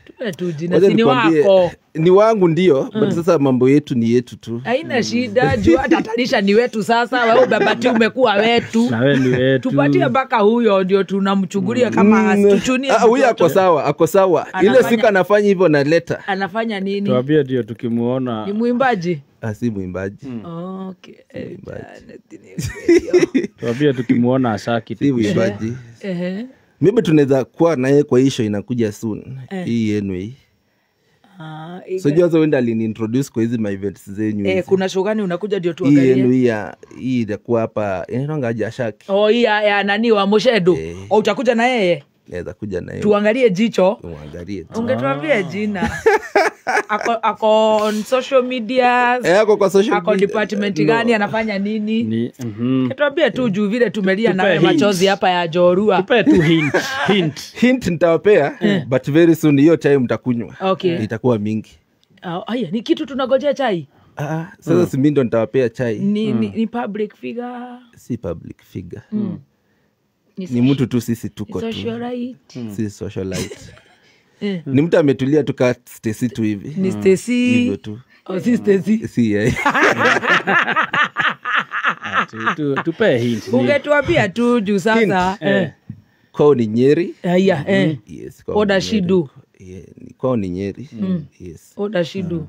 Tupe tu jina, si ni wako. Ni wangu ndio, but sasa mambo yetu ni yetu tu. Haina shida, juu hata Talisha ni wetu sasa, wewe Baba T umekuwa wetu. Na wewe ni wetu. Tupatie mpaka huyo ndio tunamchungulia kama asituchunie. Huyo ako sawa, ako sawa. Ile siku anafanya hivyo na leta. Anafanya nini? Tuambie ndio tukimuona. Ni mwimbaji? Si mwimbaji. Okay. Tuambie tukimuona Asaki. Si mwimbaji. Maybe tunaweza kuwa naye kwa issue inakuja soon. Hii yenu hii. So jua wenda aliniintroduce kwa hizi my events zenyu. Kuna show gani unakuja ndio tuangalie? Hii yenu hii itakuwa hapa. Inaitwa aje Ashaki. Oh, hii ya nani wa Moshedo. Oh, utakuja na yeye? Naweza kuja na yeye. Tuangalie jicho. Tuangalie. Ungetuambia jina. Ako on social media. Ako kwa social ako media. Department gani, anafanya nini? Ni Tuambie tu juu vile tumelia Tupe na hint. machozi hapa ya Njorua. Tupe tu hint. Hint. Hint nitawapea, but very soon hiyo chai mtakunywa. Okay. Itakuwa mingi. Aya, ni kitu tunagojea chai. Sasa si mimi ndo nitawapea chai. Ni public figure. Si public figure. Ni mtu tu, sisi tuko tu. Socialite. Si socialite. Ni mtu ametulia tu ka Stacy tu hivi. Ni Stacy. Hivyo tu. Oh, si Stacy. Si yeye. Tupe hint. Ungetuambia tu juu sasa. Kwao ni Nyeri. Aya, Yes, kwao What ni does she Nyeri. do? Yeah, kwao ni Nyeri. Yes. What does she do?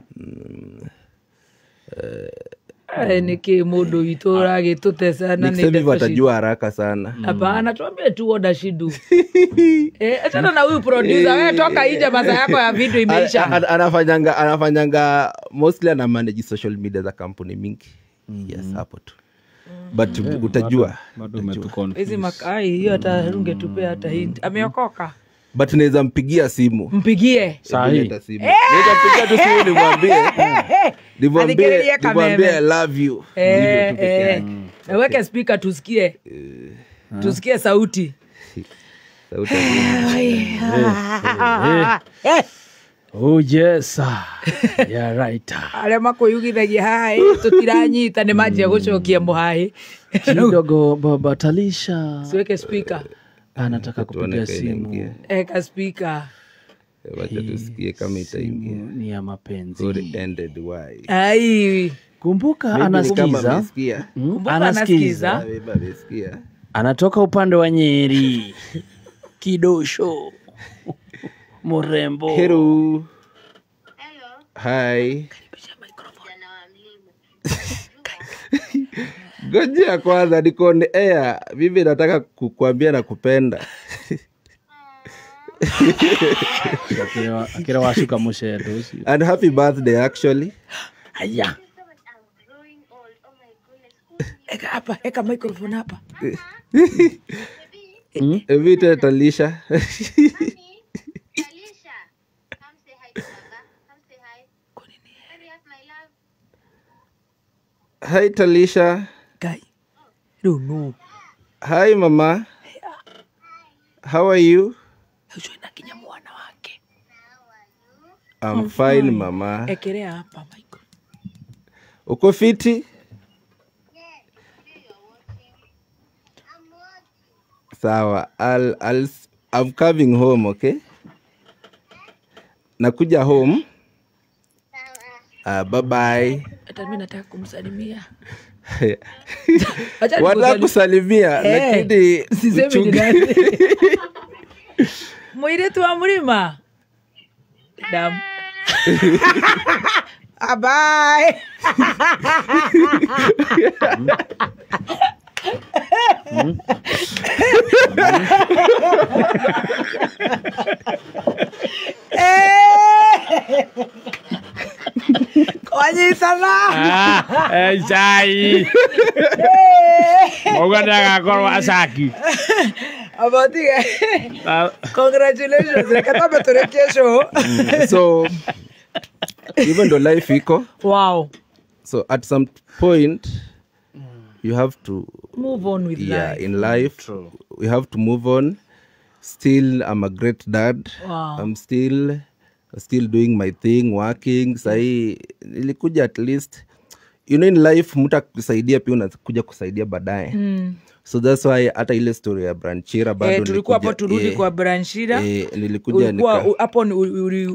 Niki mundu witũ ũragĩtũteca na nĩ Nikisema hivyo ndeto citũ. atajua haraka sana. Hapana, tuambie tu what does she do. Achana na huyu producer. Wewe toka nje, masaa yako ya video imeisha. Anafanyanga mostly ana manage social media za kampuni mingi. Yes, hapo tu. But utajua. Bado umetuconfuse. Hizi makai hiyo hata ungetupea hata hint. Ameokoka. But naweza mpigia simu. Mpigie. Sahi. Leta simu. Naweza mpigia tu simu nimwambie. Athikĩrĩrie kameme. Nimwambie I love you. Hivyo tu peke yake. Weke speaker tusikie. Tusikie sauti. Sauti. Oh yes. Yeah, right. Arĩa makwĩyugithagia haha tũtiranyita nĩ manjia gũcokia mũhaĩ. Kidogo baba Talisha. Siweke speaker. Anataka kupiga Tuone kama simu. inaingia. Eka speaker. Wacha tusikie kama itaingia. Ni ya mapenzi. Story ended why? Ai. Kumbuka Maybe ni kama anasikiza. amesikia. Kumbuka Anasikiza. anasikiza. Maybe amesikia. Anatoka upande wa Nyeri. Kidosho. Murembo. Hello. Hi. Ngojea kwanza niko on air. Mimi nataka kukuambia na kupenda. Akira washuka musheto ucio. And happy birthday actually. Haya. Eka hapa, eka microphone hapa. Vita Talisha. Talisha, come say hi to Baba. Come say hi. Hurry up, my love. Hi Talisha. Guy. No, no. Hi mama. How are you? Ucio ina kinya mwana wake. I'm fine mama. Ekerea hapa microphone. Uko fiti? Sawa. I'm coming home, okay? Nakuja home. Bye bye. Hata mimi nataka kumsalimia. Wataka kusalimia lakini sisemi ni nani. Mwiritu wa mlima. Dam. Bye. Wanyitana. Chai. Mungu ndagakorwo acaki. Abotiga. Congratulations. Reke twambe tũrĩkie show. So even though life iko. Wow. So at some point you have to move on with life. In life. True. We have to move on. Still I'm a great dad. Wow. I'm still doing my thing, working. Sahi nilikuja at least, you know, in life mtu akusaidia pia unakuja kusaidia baadaye. So that's why hata ile story ya Branchira bado tulikuwa hapo, turudi kwa Branchira. Nilikuja hapo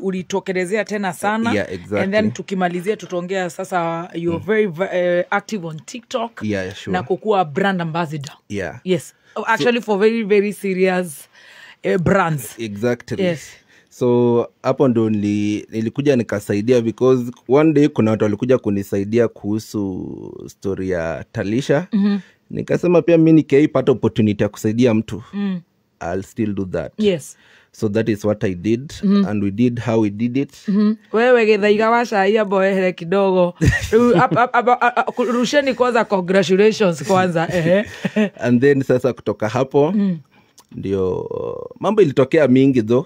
ulitokelezea tena sana. Yeah, exactly. And then tukimalizia tutaongea sasa you're very active on TikTok. Yeah, sure. Na kukuwa brand ambassador. Yeah. Yes. Actually for very very serious brands. Exactly. Yes. So hapo ndo nilikuja nikasaidia because one day kuna watu walikuja kunisaidia kuhusu story ya Talisha. Nikasema pia mimi nikiipata opportunity ya kusaidia mtu, I'll still do that. Yes. So that is what I did. And we did how we did it. Wewe githaiga wa cai amba wehere kidogo. Rusheni kwanza congratulations kwanza. And then sasa kutoka hapo ndio mambo ilitokea mingi though.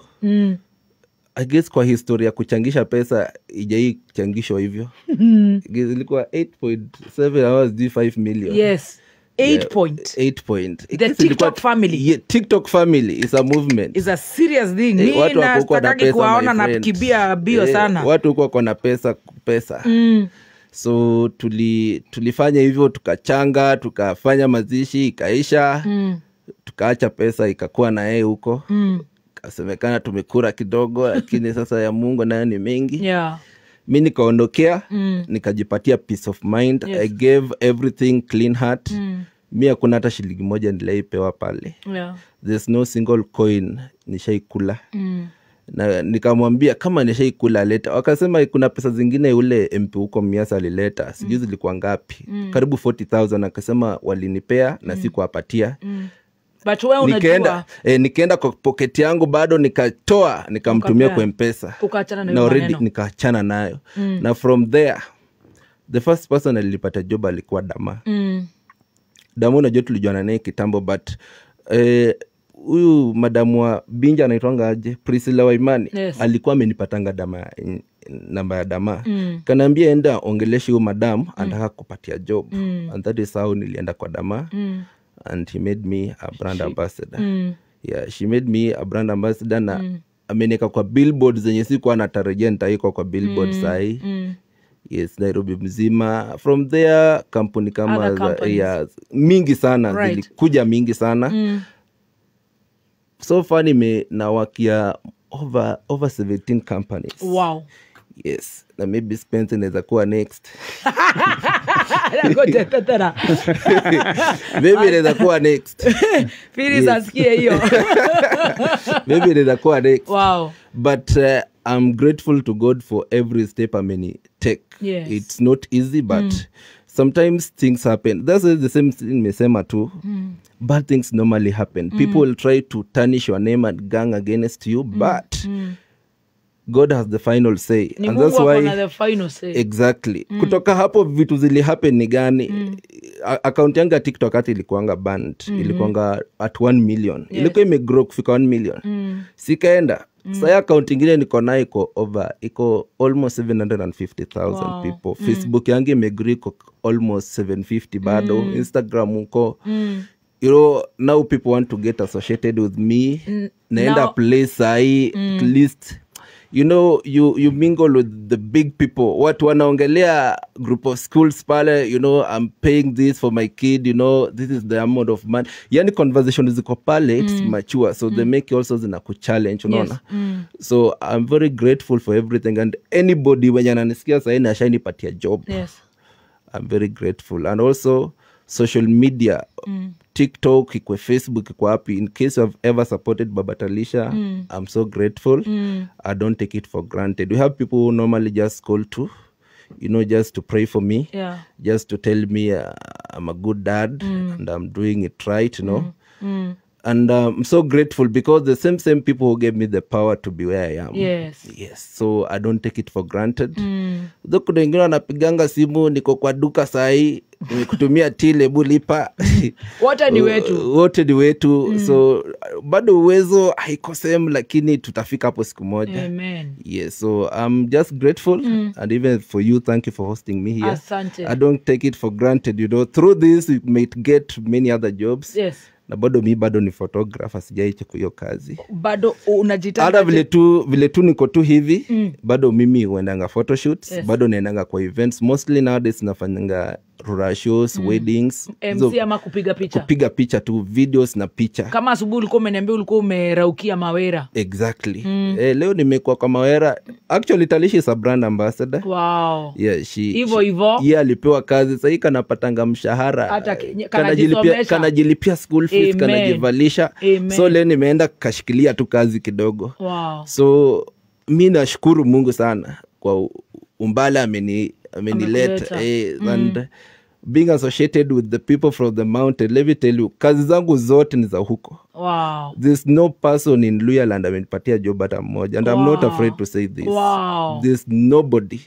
I guess kwa historia ya kuchangisha pesa ijai changishwa hivyo. Ilikuwa 8.7 hours 5 million. Yes. 8 point. 8 point. The TikTok family. Yeah, TikTok family is a movement. Is a serious thing. Watu wako huko na pesa, kuwaona my na friend. kibia bio sana. Watu huko wako na pesa. So tulifanya hivyo, tukachanga, tukafanya mazishi ikaisha. Tukaacha pesa ikakuwa na yeye huko. Kasemekana tumekura kidogo, lakini sasa ya Mungu nayo ni mengi. Yeah. Mi nikaondokea, nikajipatia peace of mind. Yes. I gave everything clean heart. Mi hakuna hata shilingi moja nilaipewa pale. Yeah. There's no single coin nishaikula. Na nikamwambia kama nishaikula leta. Wakasema kuna pesa zingine ule MP huko Miasa alileta, sijui zilikuwa ngapi. Karibu 40,000 akasema walinipea na sikuwapatia. But wewe unajua nikaenda kwa pocket yangu bado nikatoa, nikamtumia kwa M-Pesa. Ukaachana na Na hiyo already maneno. nikaachana nayo. Na from there the first person alilipata job alikuwa Dama. Dama unajua tulijuana naye kitambo, but huyu madamu wa Binja anaitwanga aje, Priscilla Waimani. Yes. Alikuwa amenipatanga Dama, namba ya Dama. Kanaambia enda ongeleshe huyu madamu, anataka kupatia job. And that is how nilienda kwa Dama. And he made me a brand ambassador. Yeah, she made me a brand ambassador na ameniweka kwa billboard zenye sikuwa natarajia nitaikwa kwa billboard sahi. Yes, Nairobi mzima. From there kampuni kama Other companies. yeah, mingi sana. Right. Zilikuja mingi sana. So far nimenawakia over 17 companies. Wow. Yes. Na maybe Spencer inaweza kuwa next. Maybe inaweza kuwa next. Phyllis asikie hiyo. Maybe inaweza kuwa next. Wow. But I'm grateful to God for every step I take. Yes. It's not easy, but sometimes things happen. That's the same thing nimesema tu. Bad things normally happen. People will try to tarnish your name and gang against you, but God has the final say. Ni And Mungu that's ako na why the final say. Exactly. Kutoka hapo vitu zili happen ni gani? Account yangu ya TikTok hata ilikuanga banned. Ilikuanga at 1 million. Yes. Ilikuwa imegrow kufika 1 million. Sikaenda. Sasa account ingine niko nayo iko over, iko almost 750,000 Wow. people. Facebook yangu imegrow iko almost 750 bado. Instagram uko. You know, now people want to get associated with me. Naenda place sahi, at least you know, you mingle with the big people. Watu wanaongelea group of schools pale, you know, I'm paying this for my kid, you know, this is the amount of money. Yani conversation ziko pale, it's mature. So they make you also zinakuchallenge, unaona? Yes. So I'm very grateful for everything. And anybody wenye ananisikia sahi na ashanipatia job. Yes. I'm very grateful. And also social media, TikTok, ikwe Facebook, ikwe wapi. In case you have ever supported Baba Talisha, I'm so grateful. I don't take it for granted. We have people who normally just call to, you know, just to pray for me. Yeah. Just to tell me I'm a good dad and I'm doing it right, you know. And I'm so grateful because the same people who gave me the power to be where I am. Yes. Yes. So I don't take it for granted. Though kuna wengine wanapiganga simu, niko kwa duka sahi, nimekutumia till, hebu lipa. Wote ni wetu. Wote ni wetu. So bado uwezo haiko same, lakini tutafika hapo siku moja. Amen. Yes, so I'm just grateful. And even for you, thank you for hosting me here. Asante. I don't take it for granted, you know. Through this, you might get many other jobs. Yes. Na bado mi bado ni photographer, sijaiacha hiyo kazi. Bado unajitahidi. Hata vile tu niko tu hivi, bado mimi huendanga photoshoots, Yes. bado naendanga kwa events. Mostly nowadays nafanyanga rural shows, weddings. MC ama kupiga picha. Kupiga picha tu, videos na picha. Kama asubuhi ulikuwa umeniambia ulikuwa umeraukia Mawera. Exactly. Leo nimekuwa kwa Mawera. Actually Talisha is a brand ambassador. Wow. Yeah, Hivo. Yeah, alipewa kazi. Sasa hii kanapatanga mshahara. Hata kanajisomesha. Kanajilipia school fees, Amen. kanajivalisha. Amen. So leo nimeenda kashikilia tu kazi kidogo. Wow. So mi nashukuru Mungu sana kwa umbali amenileta. And being associated with the people from the mountain, let me tell you, kazi zangu zote ni za huko. Wow. There's no person in Luhyaland amenipatia job hata mmoja. And I'm not afraid to say this. Wow. There's nobody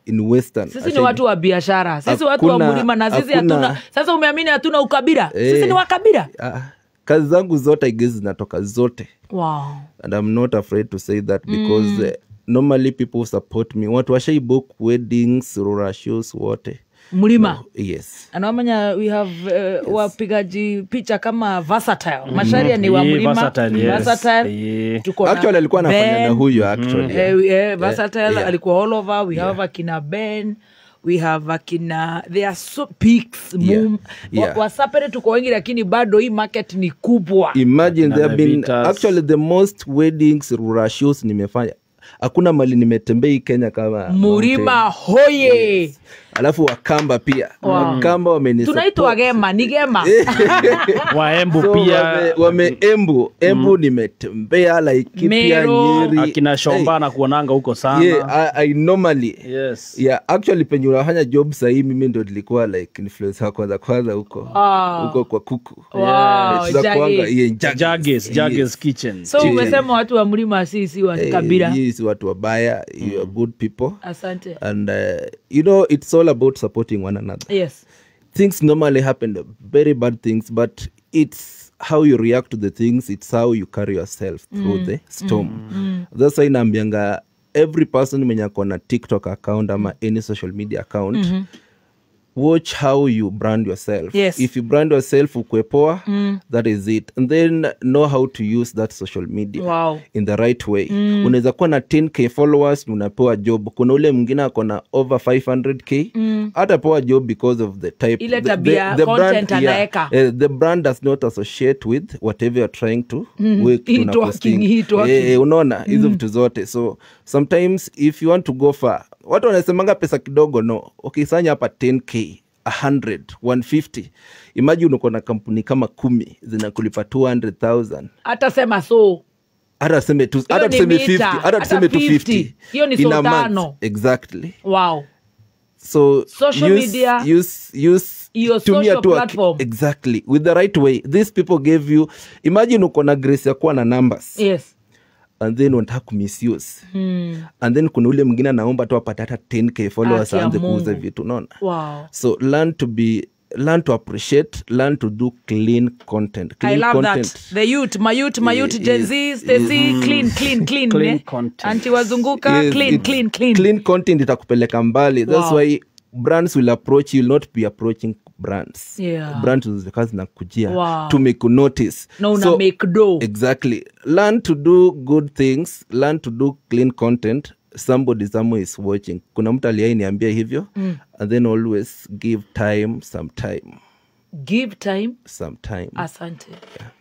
in Western. Sisi ni watu wa biashara. Sisi watu wa mlima na sisi hatuna. Sasa umeamini hatuna ukabila. Sisi ni wakabila. Kazi zangu zote I guess zinatoka zote. Wow. And I'm not afraid to say that because normally people support me. Watu washai book weddings, rural shows wote. Mlima. No, yes. Anaomanya we have wapigaji picha kama Versatile. Masharia ni wa Mlima. Versatile, yes. Versatile. Tuko na Actually alikuwa anafanya na huyu actually. Versatile alikuwa all over. We have akina Ben. We have akina, they are so peaks. Wasapere tuko wengi lakini bado hii market ni kubwa. Imagine there have been actually the most weddings, rural shows nimefanya. Hakuna mali nimetembea Kenya kama Mlima hoye. Yes. Alafu Wakamba pia. Wakamba wamenisupport. Tunaitwa Gema, ni Gema. Waembu so, pia. Wame Embu, Embu nimetembea like pia Nyeri. Akina Shomba na kuonanga huko sana. Yeah, I normally. Yes. Yeah, actually penye unafanya job sahi mimi ndo nilikuwa like influencer kwanza huko. Huko kwa kuku. Wow, Jagges, Jagges Kitchen. So umesema watu wa Mlima sisi wa kabila. Yes, watu wabaya, you are good people. Asante. And you know, it's all about supporting one another. Yes. Things normally happen, very bad things, but it's how you react to the things, it's how you carry yourself through the storm. That's why naambianga every person mwenye ako na TikTok account ama any social media account, watch how you brand yourself. Yes. If you brand yourself ukue poa, that is it. And then know how to use that social media in the right way. Unaweza kuwa na 10k followers, unapewa job. Kuna ule mwingine ako na over 500k, atapewa job because of the type. Ile tabia, the content brand, anaeka. The brand does not associate with whatever you're trying to work. Unaona, hizo vitu zote. So sometimes if you want to go far, watu wanasemanga pesa kidogo, no. Okay, sanya hapa 10k, 100, 150. Imagine uko na kampuni kama 10 zinakulipa 200,000. Hata sema so. Hata sema tu, hata tuseme 50, hata tuseme 250. Hiyo ni so tano. Exactly. Wow. So social media, use your social platform. Exactly. With the right way. These people gave you, imagine uko na grace ya kuwa na numbers. Yes. And then unataka kumisuse. And then kuna ule mwingine anaomba tu apate hata 10k followers aanze kuuza vitu, unaona? Wow. So learn to appreciate, learn to do clean content. Clean I love content. That. The youth, my youth, Gen Z, Stacy, clean, clean, clean. Clean content. Anti wazunguka, yes, clean, clean, clean. Clean content itakupeleka mbali. That's why brands will approach you, will not be approaching brands. Yeah. Brands will zinakujia to make you notice. No, so, make do. Exactly. Learn to do good things, learn to do clean content. Somebody somewhere is watching. Kuna mtu aliyeniambia hivyo. And then always give time some time. Give time some time. Asante. Yeah.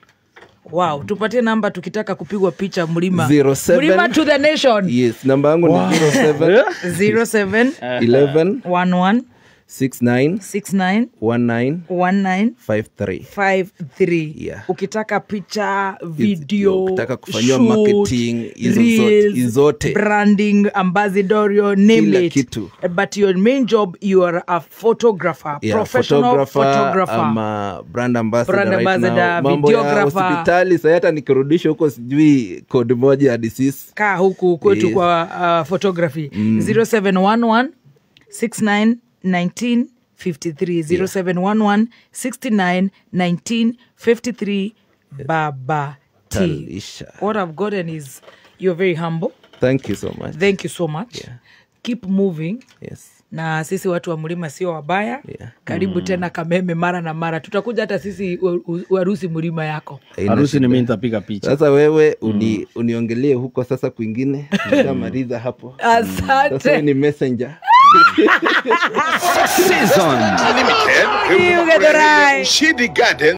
Wow, tupatie namba tukitaka kupigwa picha Mlima. 07 Mlima to the nation. Yes, namba yangu ni 07 07 11 11 69 69 19 19 53 53. Yeah. Ukitaka picha, video, ukitaka kufanywa marketing, hizo zote, branding, ambassadorial, name kila it. Kitu. But your main job, you are a photographer, yeah, professional photographer. I'm a brand ambassador, brand ambassador, right now. Mambo ya hospitali sasa hata nikirudisha huko sijui code moja ya disease. Kaa huku kwetu kwa photography. 0711 69 19 53 0711 69 19 53. Baba T. Talisha. What I've gotten is you're very humble. Thank you so much. Thank you so much. Yeah. Keep moving. Yes. Na sisi watu wa Mlima sio wabaya. Yeah. Karibu tena Kameme mara na mara. Tutakuja hata sisi warusi Mlima yako. Harusi ni mimi nitapiga picha. Sasa wewe uniongelee huko sasa kwingine. Nitamaliza hapo. Asante. Sasa ni messenger. Season. You get the right. Shidi Garden.